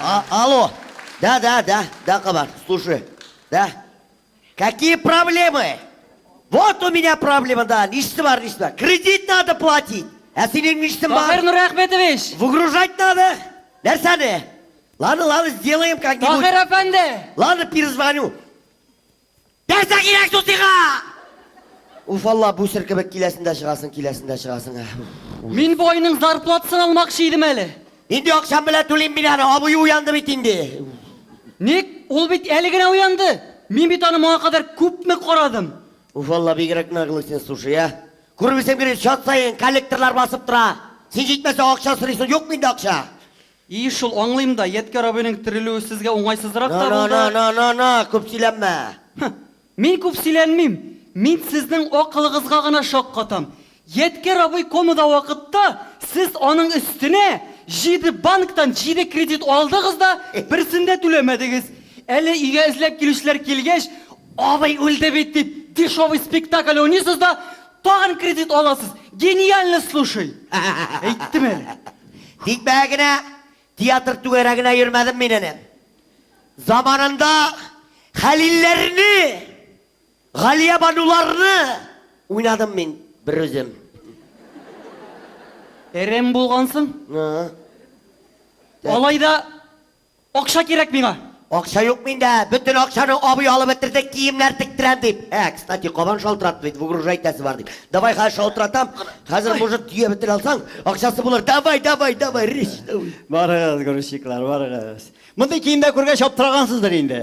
А, алло. Да, да, да, да, Кабан, слушай. Да. Какие проблемы? Вот у меня проблема, да. Нишлисе бар, нишлисе бар. Кредит надо платить. Ә синең нишлисең бар? Таһир Нурәхмәтович! Выгружать надо. Нәрсәне? Ладно, ладно, сделаем как-нибудь. Таһир әфәнде! Ладно, перезвоню. Нәрсә кирәк соң сиңа? Уф, Алла, бүсер кебек киләсең дә чыгасың, киләсең дә чыгасың. Мин бу айның зарплатасын алмакчы идем әле. Нинди акчам белән түлим мин аны? Абый уянды бит инде. Ник? Ул бит әле генә уянды. Мин бит аны моңа кадәр күпме карадым. Уф, Алла, бигрәк наглый син, слушай, а. Күрмисең бит, чат саен коллекторлар басып тора. Син җитмәсә акча сорыйсың, юк миндә акча. И шул аңлыйм да, Ядкәр абыйның терелүе сезгә уңайсызрак та На, на, булды. на, на, на, на, күп сөйләнмә. Һы, Мин күп сөйләнмим. Мин сезнең акылыгызга гына шаккатам. Ядкәр абый комада вакытта сез аның өстенә җиде банктан җиде кредит алдыгыз да, берсен дә түләмәдегез. Әле өйгә эзләп килүчеләр килгәч, абый үлде бит дип, дешевый спектакль уйныйсыз да, тагын кредит аласыз. Гениально, слушай. Әйттем әле. Тикмәгә генә театр түгәрәгенә йөрмәдем мин, энем. Заманында Хәлилләрне, Галиябануларны уйнадым мин бер үзем. Әрәм булгансың. А. Алай да акча кирәк миңа. Акча юк миндә. Бөтен акчаны абый алып бетерде, киемнәр тектерәм дип. Ә, кстати, Кабан шалтыратты бит, выгружать итәсе бар дип. Давай хәзер шалтыратам. Хәзер, может, төя бетерә алсаң, акчасы булыр. Давай, давай, давай, речь. Давай. Барыгыз, грузчиклар, барыгыз. Мондый киемдә күргәч аптырагансыздыр инде.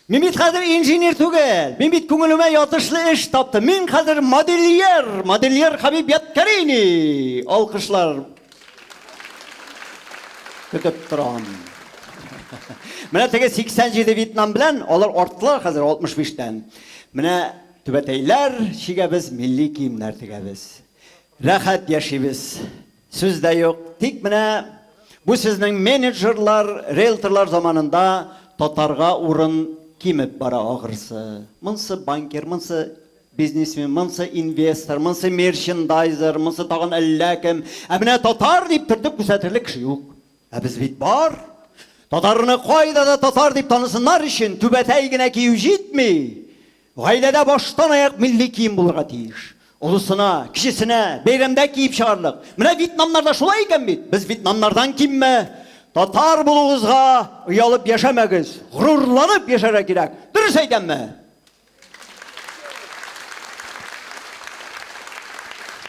Мин бит хәзер инженер түгел. Мин бит күңелемә ятышлы эш таптым. Мин хәзер модельер, модельер Хабиб Ядкарини. Алкышлар көтеп торам. Менә теге 87 Вьетнам белән алар арттылар хәзер 65-тән. Менә түбәтәйләр чигәбез, милли киемнәр тегәбез. Рәхәт яшибез. Сүз дә юк. Тик менә бу сезнең менеджерлар, риэлторлар заманында татарга урын кимеп бара ахрысы. Монсы банкир, монсы бизнесмен, монсы инвестор, монсы мерчендайзер, монсы тагын әллә кем. Ә менә татар дип төртеп күрсәтерлек кеше юк. Ә без бит бар. Татарны кайда да татар дип танысыннар өчен түбәтәй генә кию җитми. Гаиләдә баштан аяк милли кием булырга тиеш. Олысына, кечесенә, бәйрәмдә киеп чыгарлык. Менә вьетнамнарда шулай икән бит. Без вьетнамнардан кимме? Татар булуыгызга оялып яшәмәгез, горурланып яшәргә кирәк. Дөрес әйтәмме?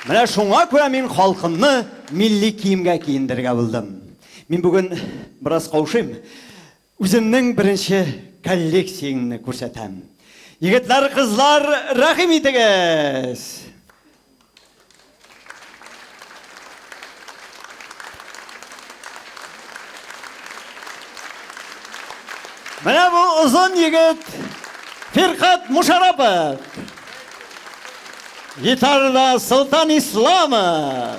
Менә шуңа күрә мин халкымны милли киемгә киендерергә булдым. Мин бүген бераз каушыйм. Үземнең беренче коллекциямне күрсәтәм. Егетләр, кызлар, рәхим итегез! Менә бу озын егет Фиркат Мушарапов. Гитарада Солтан Исламов.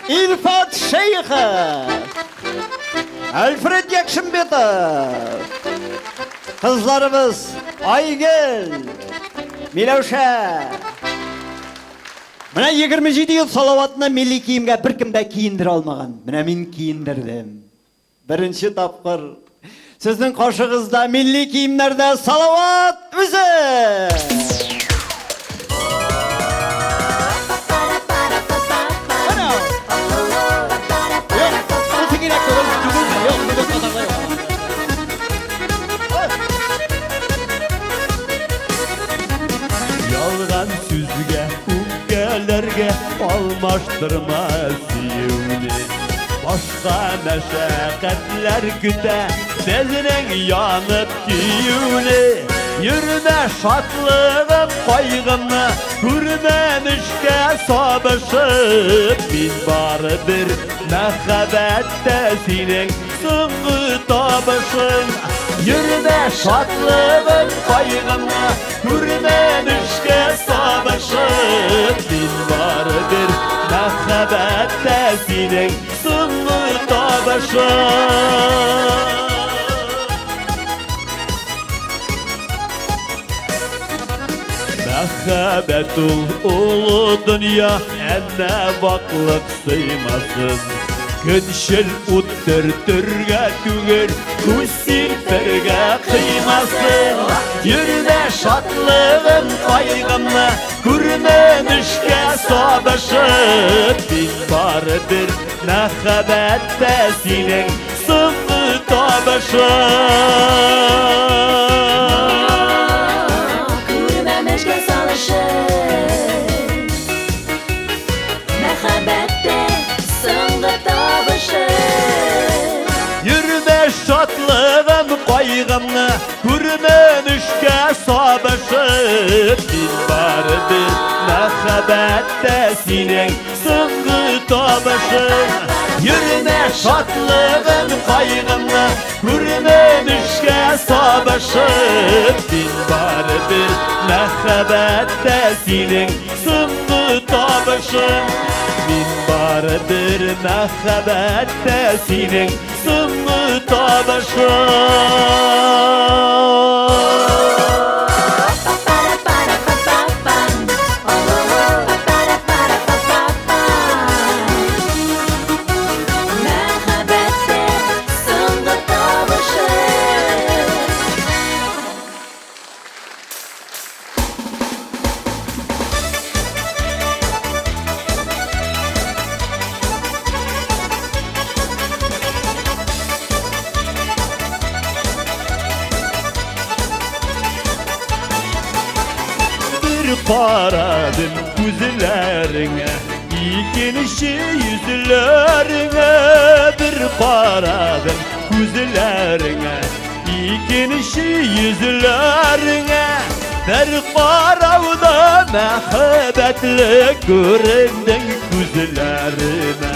Илфат Шейхов. Альфред Якшимбетов. Кызларыбыз Айгөл, Миләүшә. Менә 27 ел Салаватны милли киемгә беркем дә киендерә алмаган. Менә мин киендердем. Беренче тапкыр сезнең каршыгызда милли киемнәрдә Салават үзе! Юк, ул кирәк түгел, түгел, юк, түгел, татарда юк. Ялган сүзгә, үпкәләргә алмаштырма сөюне. Башка мәшәкатьләр көтә безнең янып көюне. Йөрмә шатлыгым, кайгымны күрмәмешкә сабышып. Мин барыбер мәхәббәттә синең соңгы табышың. Йөрмә шатлыгым, кайгымны күрмәмешкә сабышып. Мин барыбер мәхәббәттә синең соңгы табышың. Мәхәббәт ул олы дөнья, әмма ваклык сыймасын. Көнчел ут төртергә түгел, күз сирпергә кыймасын. Йөрмә шатлыгым, кайгымны, күрмәмешкә сабышып. Мин барыбер мәхәббәттә синең соңгы табышым. Күрмәмешкә салышып, Мәхәббәттә соңгы табышып. Йөрмә шатлыгым, кайгымны, күрмәмешкә сабышып. Мин барыбер мәхәббәттә синең соңгы табышым. Йөрмә шатлыгым, кайгымны, күрмәмешкә сабышып. Мин барыбер мәхәббәттә синең соңгы табышым. Мин барыбер мәхәббәттә синең соңгы табышым. Па-па-ра-па-ра-па-па-пам. Па-па-ра-па-ра-па-па-пам. Мәхәббәттә соңгы табышым. Бер карадым күзләреңә, икенче йөзләреңә. Бер карадым күзләреңә, икенче йөзләреңә. Бер карауда мәхәббәтле күрендең күзләремә.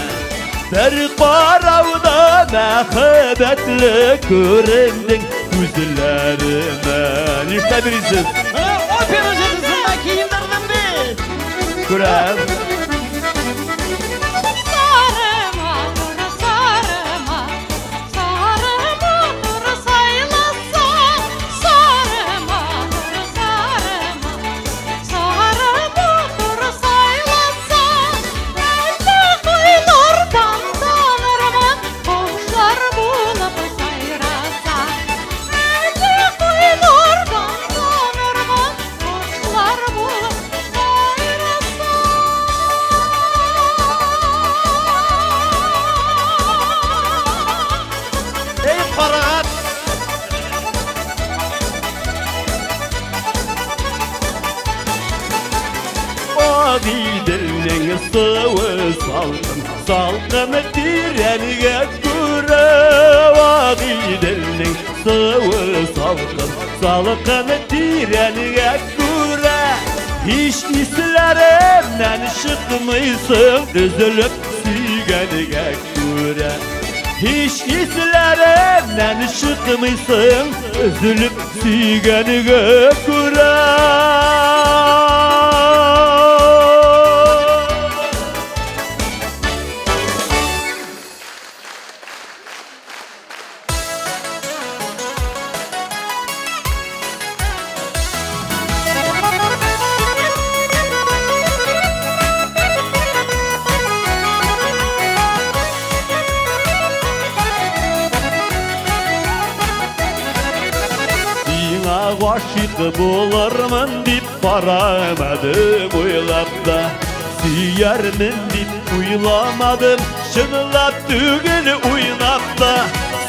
Бер карауда мәхәббәтле күрендең күзләремә. Нишләп йөрисез? Опера җырчысына киендердем бит. Күрәм. Сары матур, сары матур, сары матур сайласаң, сары матур, сары матур, сары матур сайласаң, әллә кайлардан танырмын, кошлар булып сайрасаң. Әллә кайлардан танырмын, кошлар булып сайрасаң. Ey карагат! Агыйделнең суы салкын, салкын тирәнгә күрә. Агыйделнең суы салкын, салкын тирәнгә күрә. Һич исләремнән чыкмыйсың, өзелеп сөйгәнгә күрә. Һич исләремнән чыкмыйсың, өзелеп сөйгәнгә күрә. Сиңа гашыйк булырмын дип карамадым уйлап та. Сөярмен дип уйламадым, чынлап түгел уйнап та.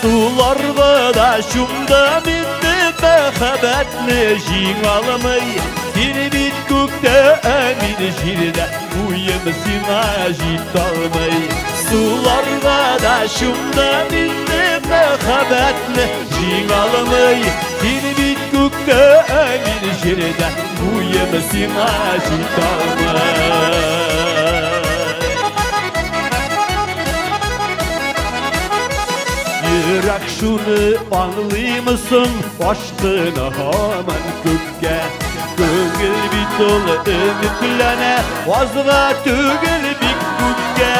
Суларга да чумдым инде мәхәббәтне җиңә алмый. Син бит күктә, ә мин җирдә, буем сиңа җитә алмый. Суларга да чумдым инде мәхәббәтне җиңә алмый. Син бит күктә, ә мин җирдә, буем сиңа җитә алмый. Йөрәк шуны аңлыймысың, ашкына һаман күккә. Күңел бит ул өметләнә, азга түгел бик күпкә.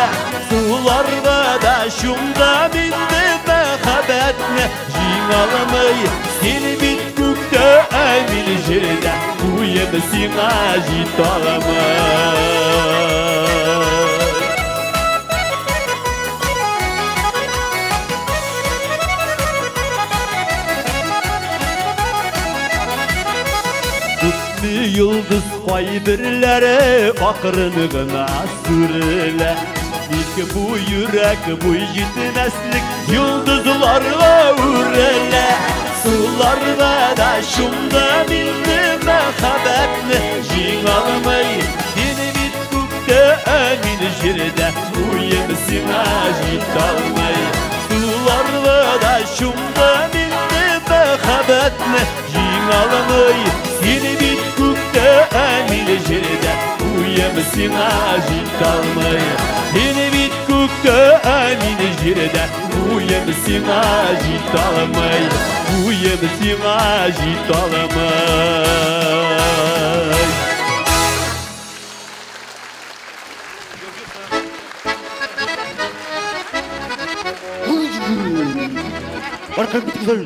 Суларга да чумдым инде мәхәббәтне җиңә алмый. Син бит күктә, ә мин җирдә, Уем сиңа җитә алмый. Күпме йолдыз, кайберләре акрын гына сүрелә. Тик бу йөрәк буй җитмәслек йолдызларга үрелә. Суларга да чумдым инде, мәхәббәтне җиңә алмый. Син бит күктә, ә мин җирдә, уем сиңа җитә алмый. Суларга да чумдым инде, мәхәббәтне җиңә алмый. Син бит күктә, ә мин җирдә, уем сиңа җитә алмый. Син бит күктә, ә мин җирдә, уем сиңа җитә алмый. Уем сиңа җитә алмый. Бар, кереп китегез әле.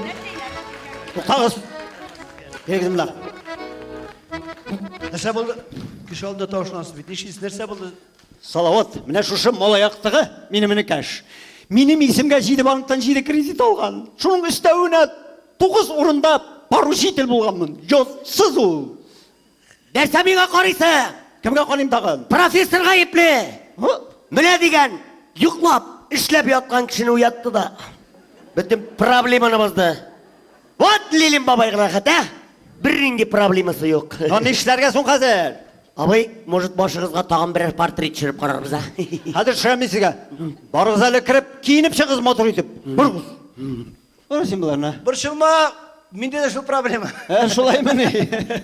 Туктагыз. Бирегез монда. Нәрсә булды? Кеше алдында тавышлансыз бит. Нишлисез? Нәрсә булды? Салават, менә шушы малаяктыгы минем энекәш. Минем исемгә җиде банктан җиде кредит алган. Шуның өстәвенә тугыз урында поручитель булганмын. Җотсыз ул. Нәрсә миңа карыйсың? Кемгә карыйм тагын? Профессор гаепле. Һы? Менә дигән йоклап, эшләп яткан кешене уятты да, бөтен проблеманы бозды. Вот Лилин бабай гына хәтә, бернинди проблемасы юк. Ну, нишләргә соң хәзер? Абый, может, башыгызга тагын берәр портрет төшереп карарбыз, а? Хәзер төшерәм мин сезгә. Барыгыз әле, кереп, киенеп чыгыгыз матур итеп. Барыгыз. Бара син боларны. Борчылма, миндә дә шул проблема. Ә, шулаймыни?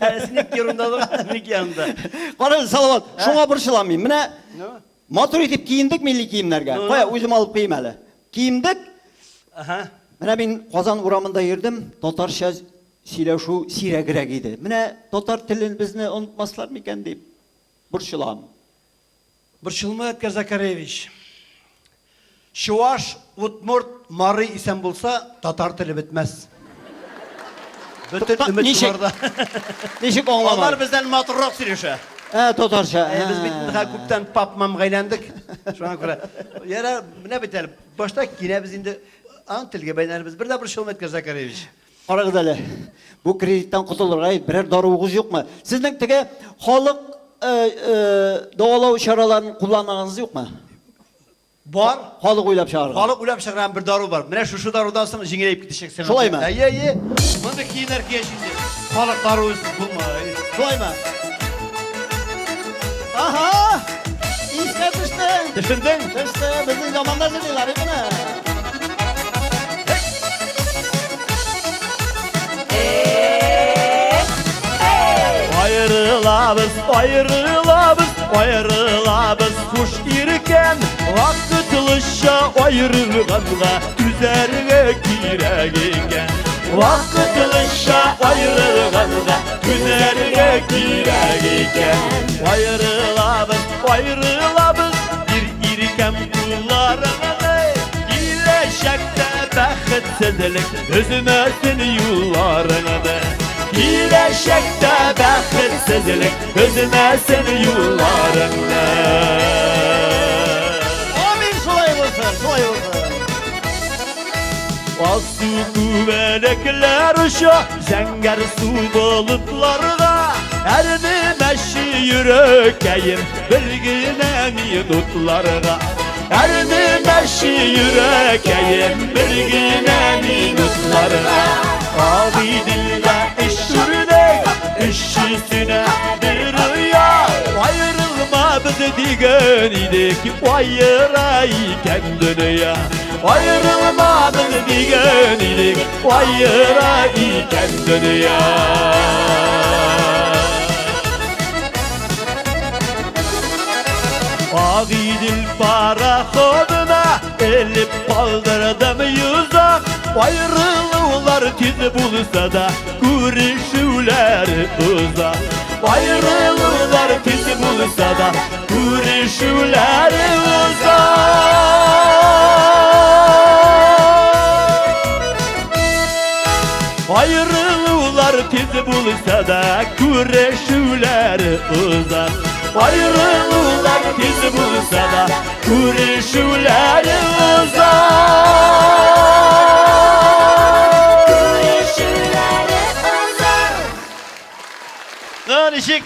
Әле синеке урында, минеке янында. Кара, Салават, шуңа борчылам мин. Менә матур итеп киендек милли киемнәргә. Ну, Кая, үзем алып куйыйм әле. Киендек. Менә мин Казан урамында йөрдем, татарча сөйләшү сирәгрәк иде. Менә татар телен безне онытмаслар микән дип борчылам. Борчылма, Эдгар Закаревич. Чуваш, удмурт, мари исән булса, татар теле бетмәс. Бөтен Тукта, өмет ничек? шуларда. Ничек Алар аңламадым? бездән матуррак сөйләшә. Ә, татарча. Ә, без бит инде хәзер күптән пап-мамга әйләндек. Шуңа күрә. Яра, менә бит әле башта киенәбез инде, ан телгә бәйләнәбез. Бер дә борчылма, Эдгар Закаревич. Карагыз әле, бу кредиттан котылырга берәр даруыгыз юкмы? Сезнең теге халык дәвалау чараларын кулланыгыз юкмы? Бар. Халык уйлап чыгарган. Халык уйлап чыгарган бер дару бар. Менә шушы дарудан соң җиңеләеп китәчәксең. Шулаймы? Әйе, әйе. Мондый киемнәр кияч инде. Халык даруысыз булмый. Шулаймы? Ага! Искә төште. Төшендең? Төште. Безнең заманда җырлыйлар иде. Аерылабыз, аерылабыз, аерылабыз, хуш иркәм. Вакытлыча аерылганга түзәргә кирәк икән. Вакытлыча аерылганга түзәргә кирәк икән. Аерылабыз, аерылабыз, бир, иркәм, кулларыңны. Киләчәктә бәхетсезлек өзмәсен юлларыңны. Киләчәктә бәхетсезлек өзмәсен юлларыңны. Амин, шулай булсын, шулай булсын. Алсу күбәләкләр оча зәңгәр су болытларда. Әрнемәче, йөрәкәем, бер генә минутларга. Әрнемәче, йөрәкәем, бер генә минутларга. Агыйделдә өч үрдәк, өчесенә бер оя. Аерылмабыз дигән идек, аера икән дөнья. Аерылмабыз дигән идек, аера икән дөнья. Агыйдел пароходына элеп калдырдым йозак. Аерылулар тиз булса да, күрешүләр озак. Аерылулар тиз булса да, күрешүләр озак. Аерылулар тиз булса да, күрешүләр озак. Аерылулар тиз булса да, күрешүләр озак. Күрешүләре озак. Ну, ничек?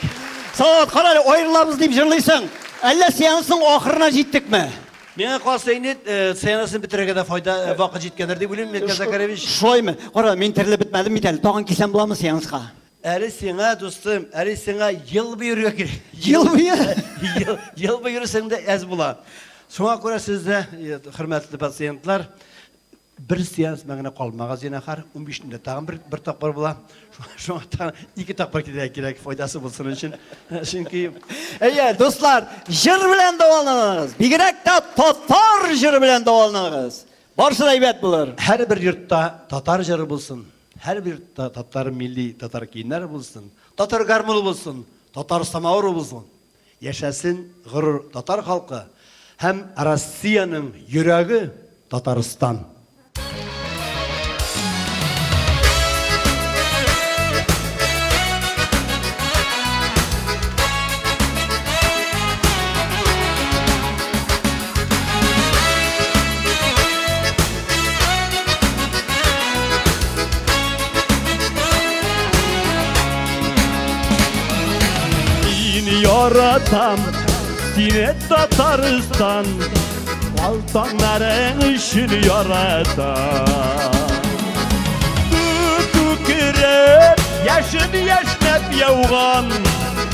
Салават, кара әле, аерылабыз дип җырлыйсың. Әллә сеансның ахырына җиттекме? Миңа калса инде сеансын бетерергә дә файда вакыт җиткәндер дип уйлыйм, Миркә Закаревич. Шулаймы? Кара, мин терелеп бетмәдем бит әле. Тагын килсәм буламы сеанска? Әле сиңа, дустым, әле сиңа ел буе йөрергә кирәк. Ел буе? Ел, ел буе йөрсәң дә әз була. Шуңа күрә сез дә, хөрмәтле пациентлар, бер сеанс белән генә калмагыз, зинһар, 15 көндә тагын бер, бер тапкыр була. Шуңа тагын ике тапкыр килергә кирәк, файдасы булсын өчен. Чөнки Әйе, дуслар, җыр белән дәваланыгыз. Бигрәк тә татар җыры белән дәваланыгыз. Барысы да әйбәт булыр. Һәрбер йортта татар җыры булсын, һәрбер йортта татар милли татар киемнәре булсын, татар гармуны булсын, татар самавыры булсын. Яшәсен горур татар халкы һәм Россиянең йөрәге Татарстан. Мин яратам сине, Татарстан, Алтыннарың өчен яратам. Күк күкрәп, яшен яшьнәп яуган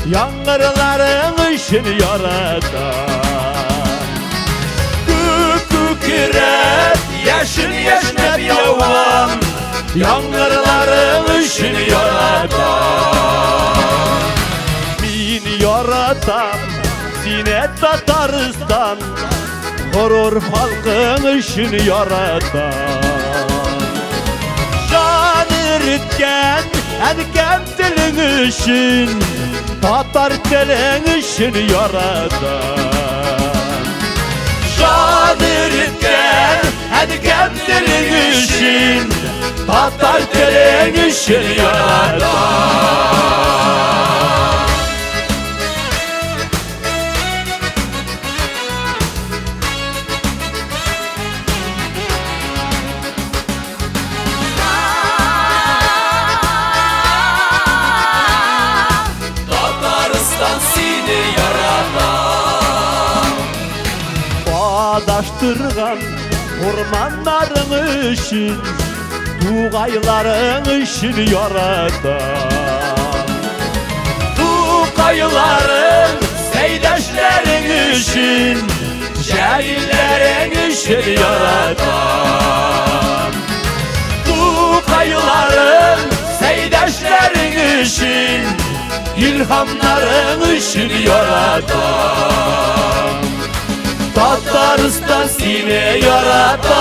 Яңгырларың өчен яратам. Күк күкрәп, яшен яшьнәп яуган Яңгырларың өчен яратам. Мин яратам сине, Татарстан, Горур халкың өчен яратам. Җан иреткән әнкәм телең өчен, Татар телең өчен яратам. Җан иреткән әнкәм телең өчен, Татар телең өчен яратам. Татарстан сине яратам. Адаштырган урманнарың өчен, Тугайларың өчен яратам. Тукайларың, Сәйдәшләрең өчен, Җәлилләрең өчен яратам. Тукайларың, Сәйдәшләрең өчен, Илһамнарың өчен яратам. Татарстан сине яратам.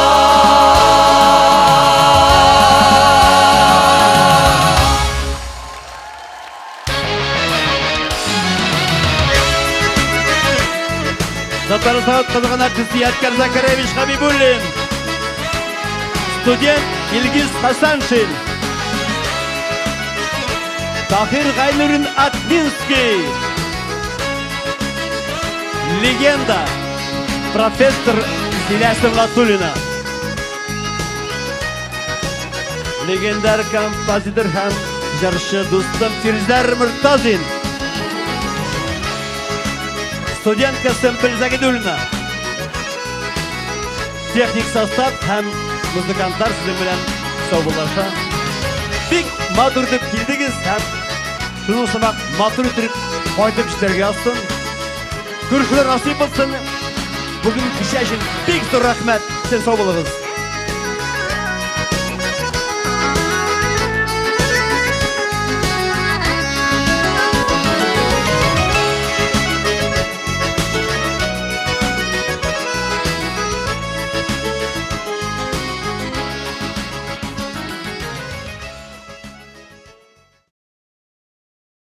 Татарстан атказанган артисты Ядкәр Закаревич Хабибуллин. Студент Илгиз Хасаншин. Тахир Гайнурин Атнинский. Легенда. Профессор Зиля Сөнгатуллина. Легендар композитор һәм җырчы дустым Фирзәр Мортазин. Студентка Сөмбел Загидуллина. Техник состав һәм музыкантлар сезнең белән саубуллаша. Бик матур итеп килдегез һәм шуның сымак матур итеп кайтып җитәргә язсын. Күрешүләр насыйп булсын. Бүген кичә өчен бик зур рәхмәт. Сез сау булыгыз.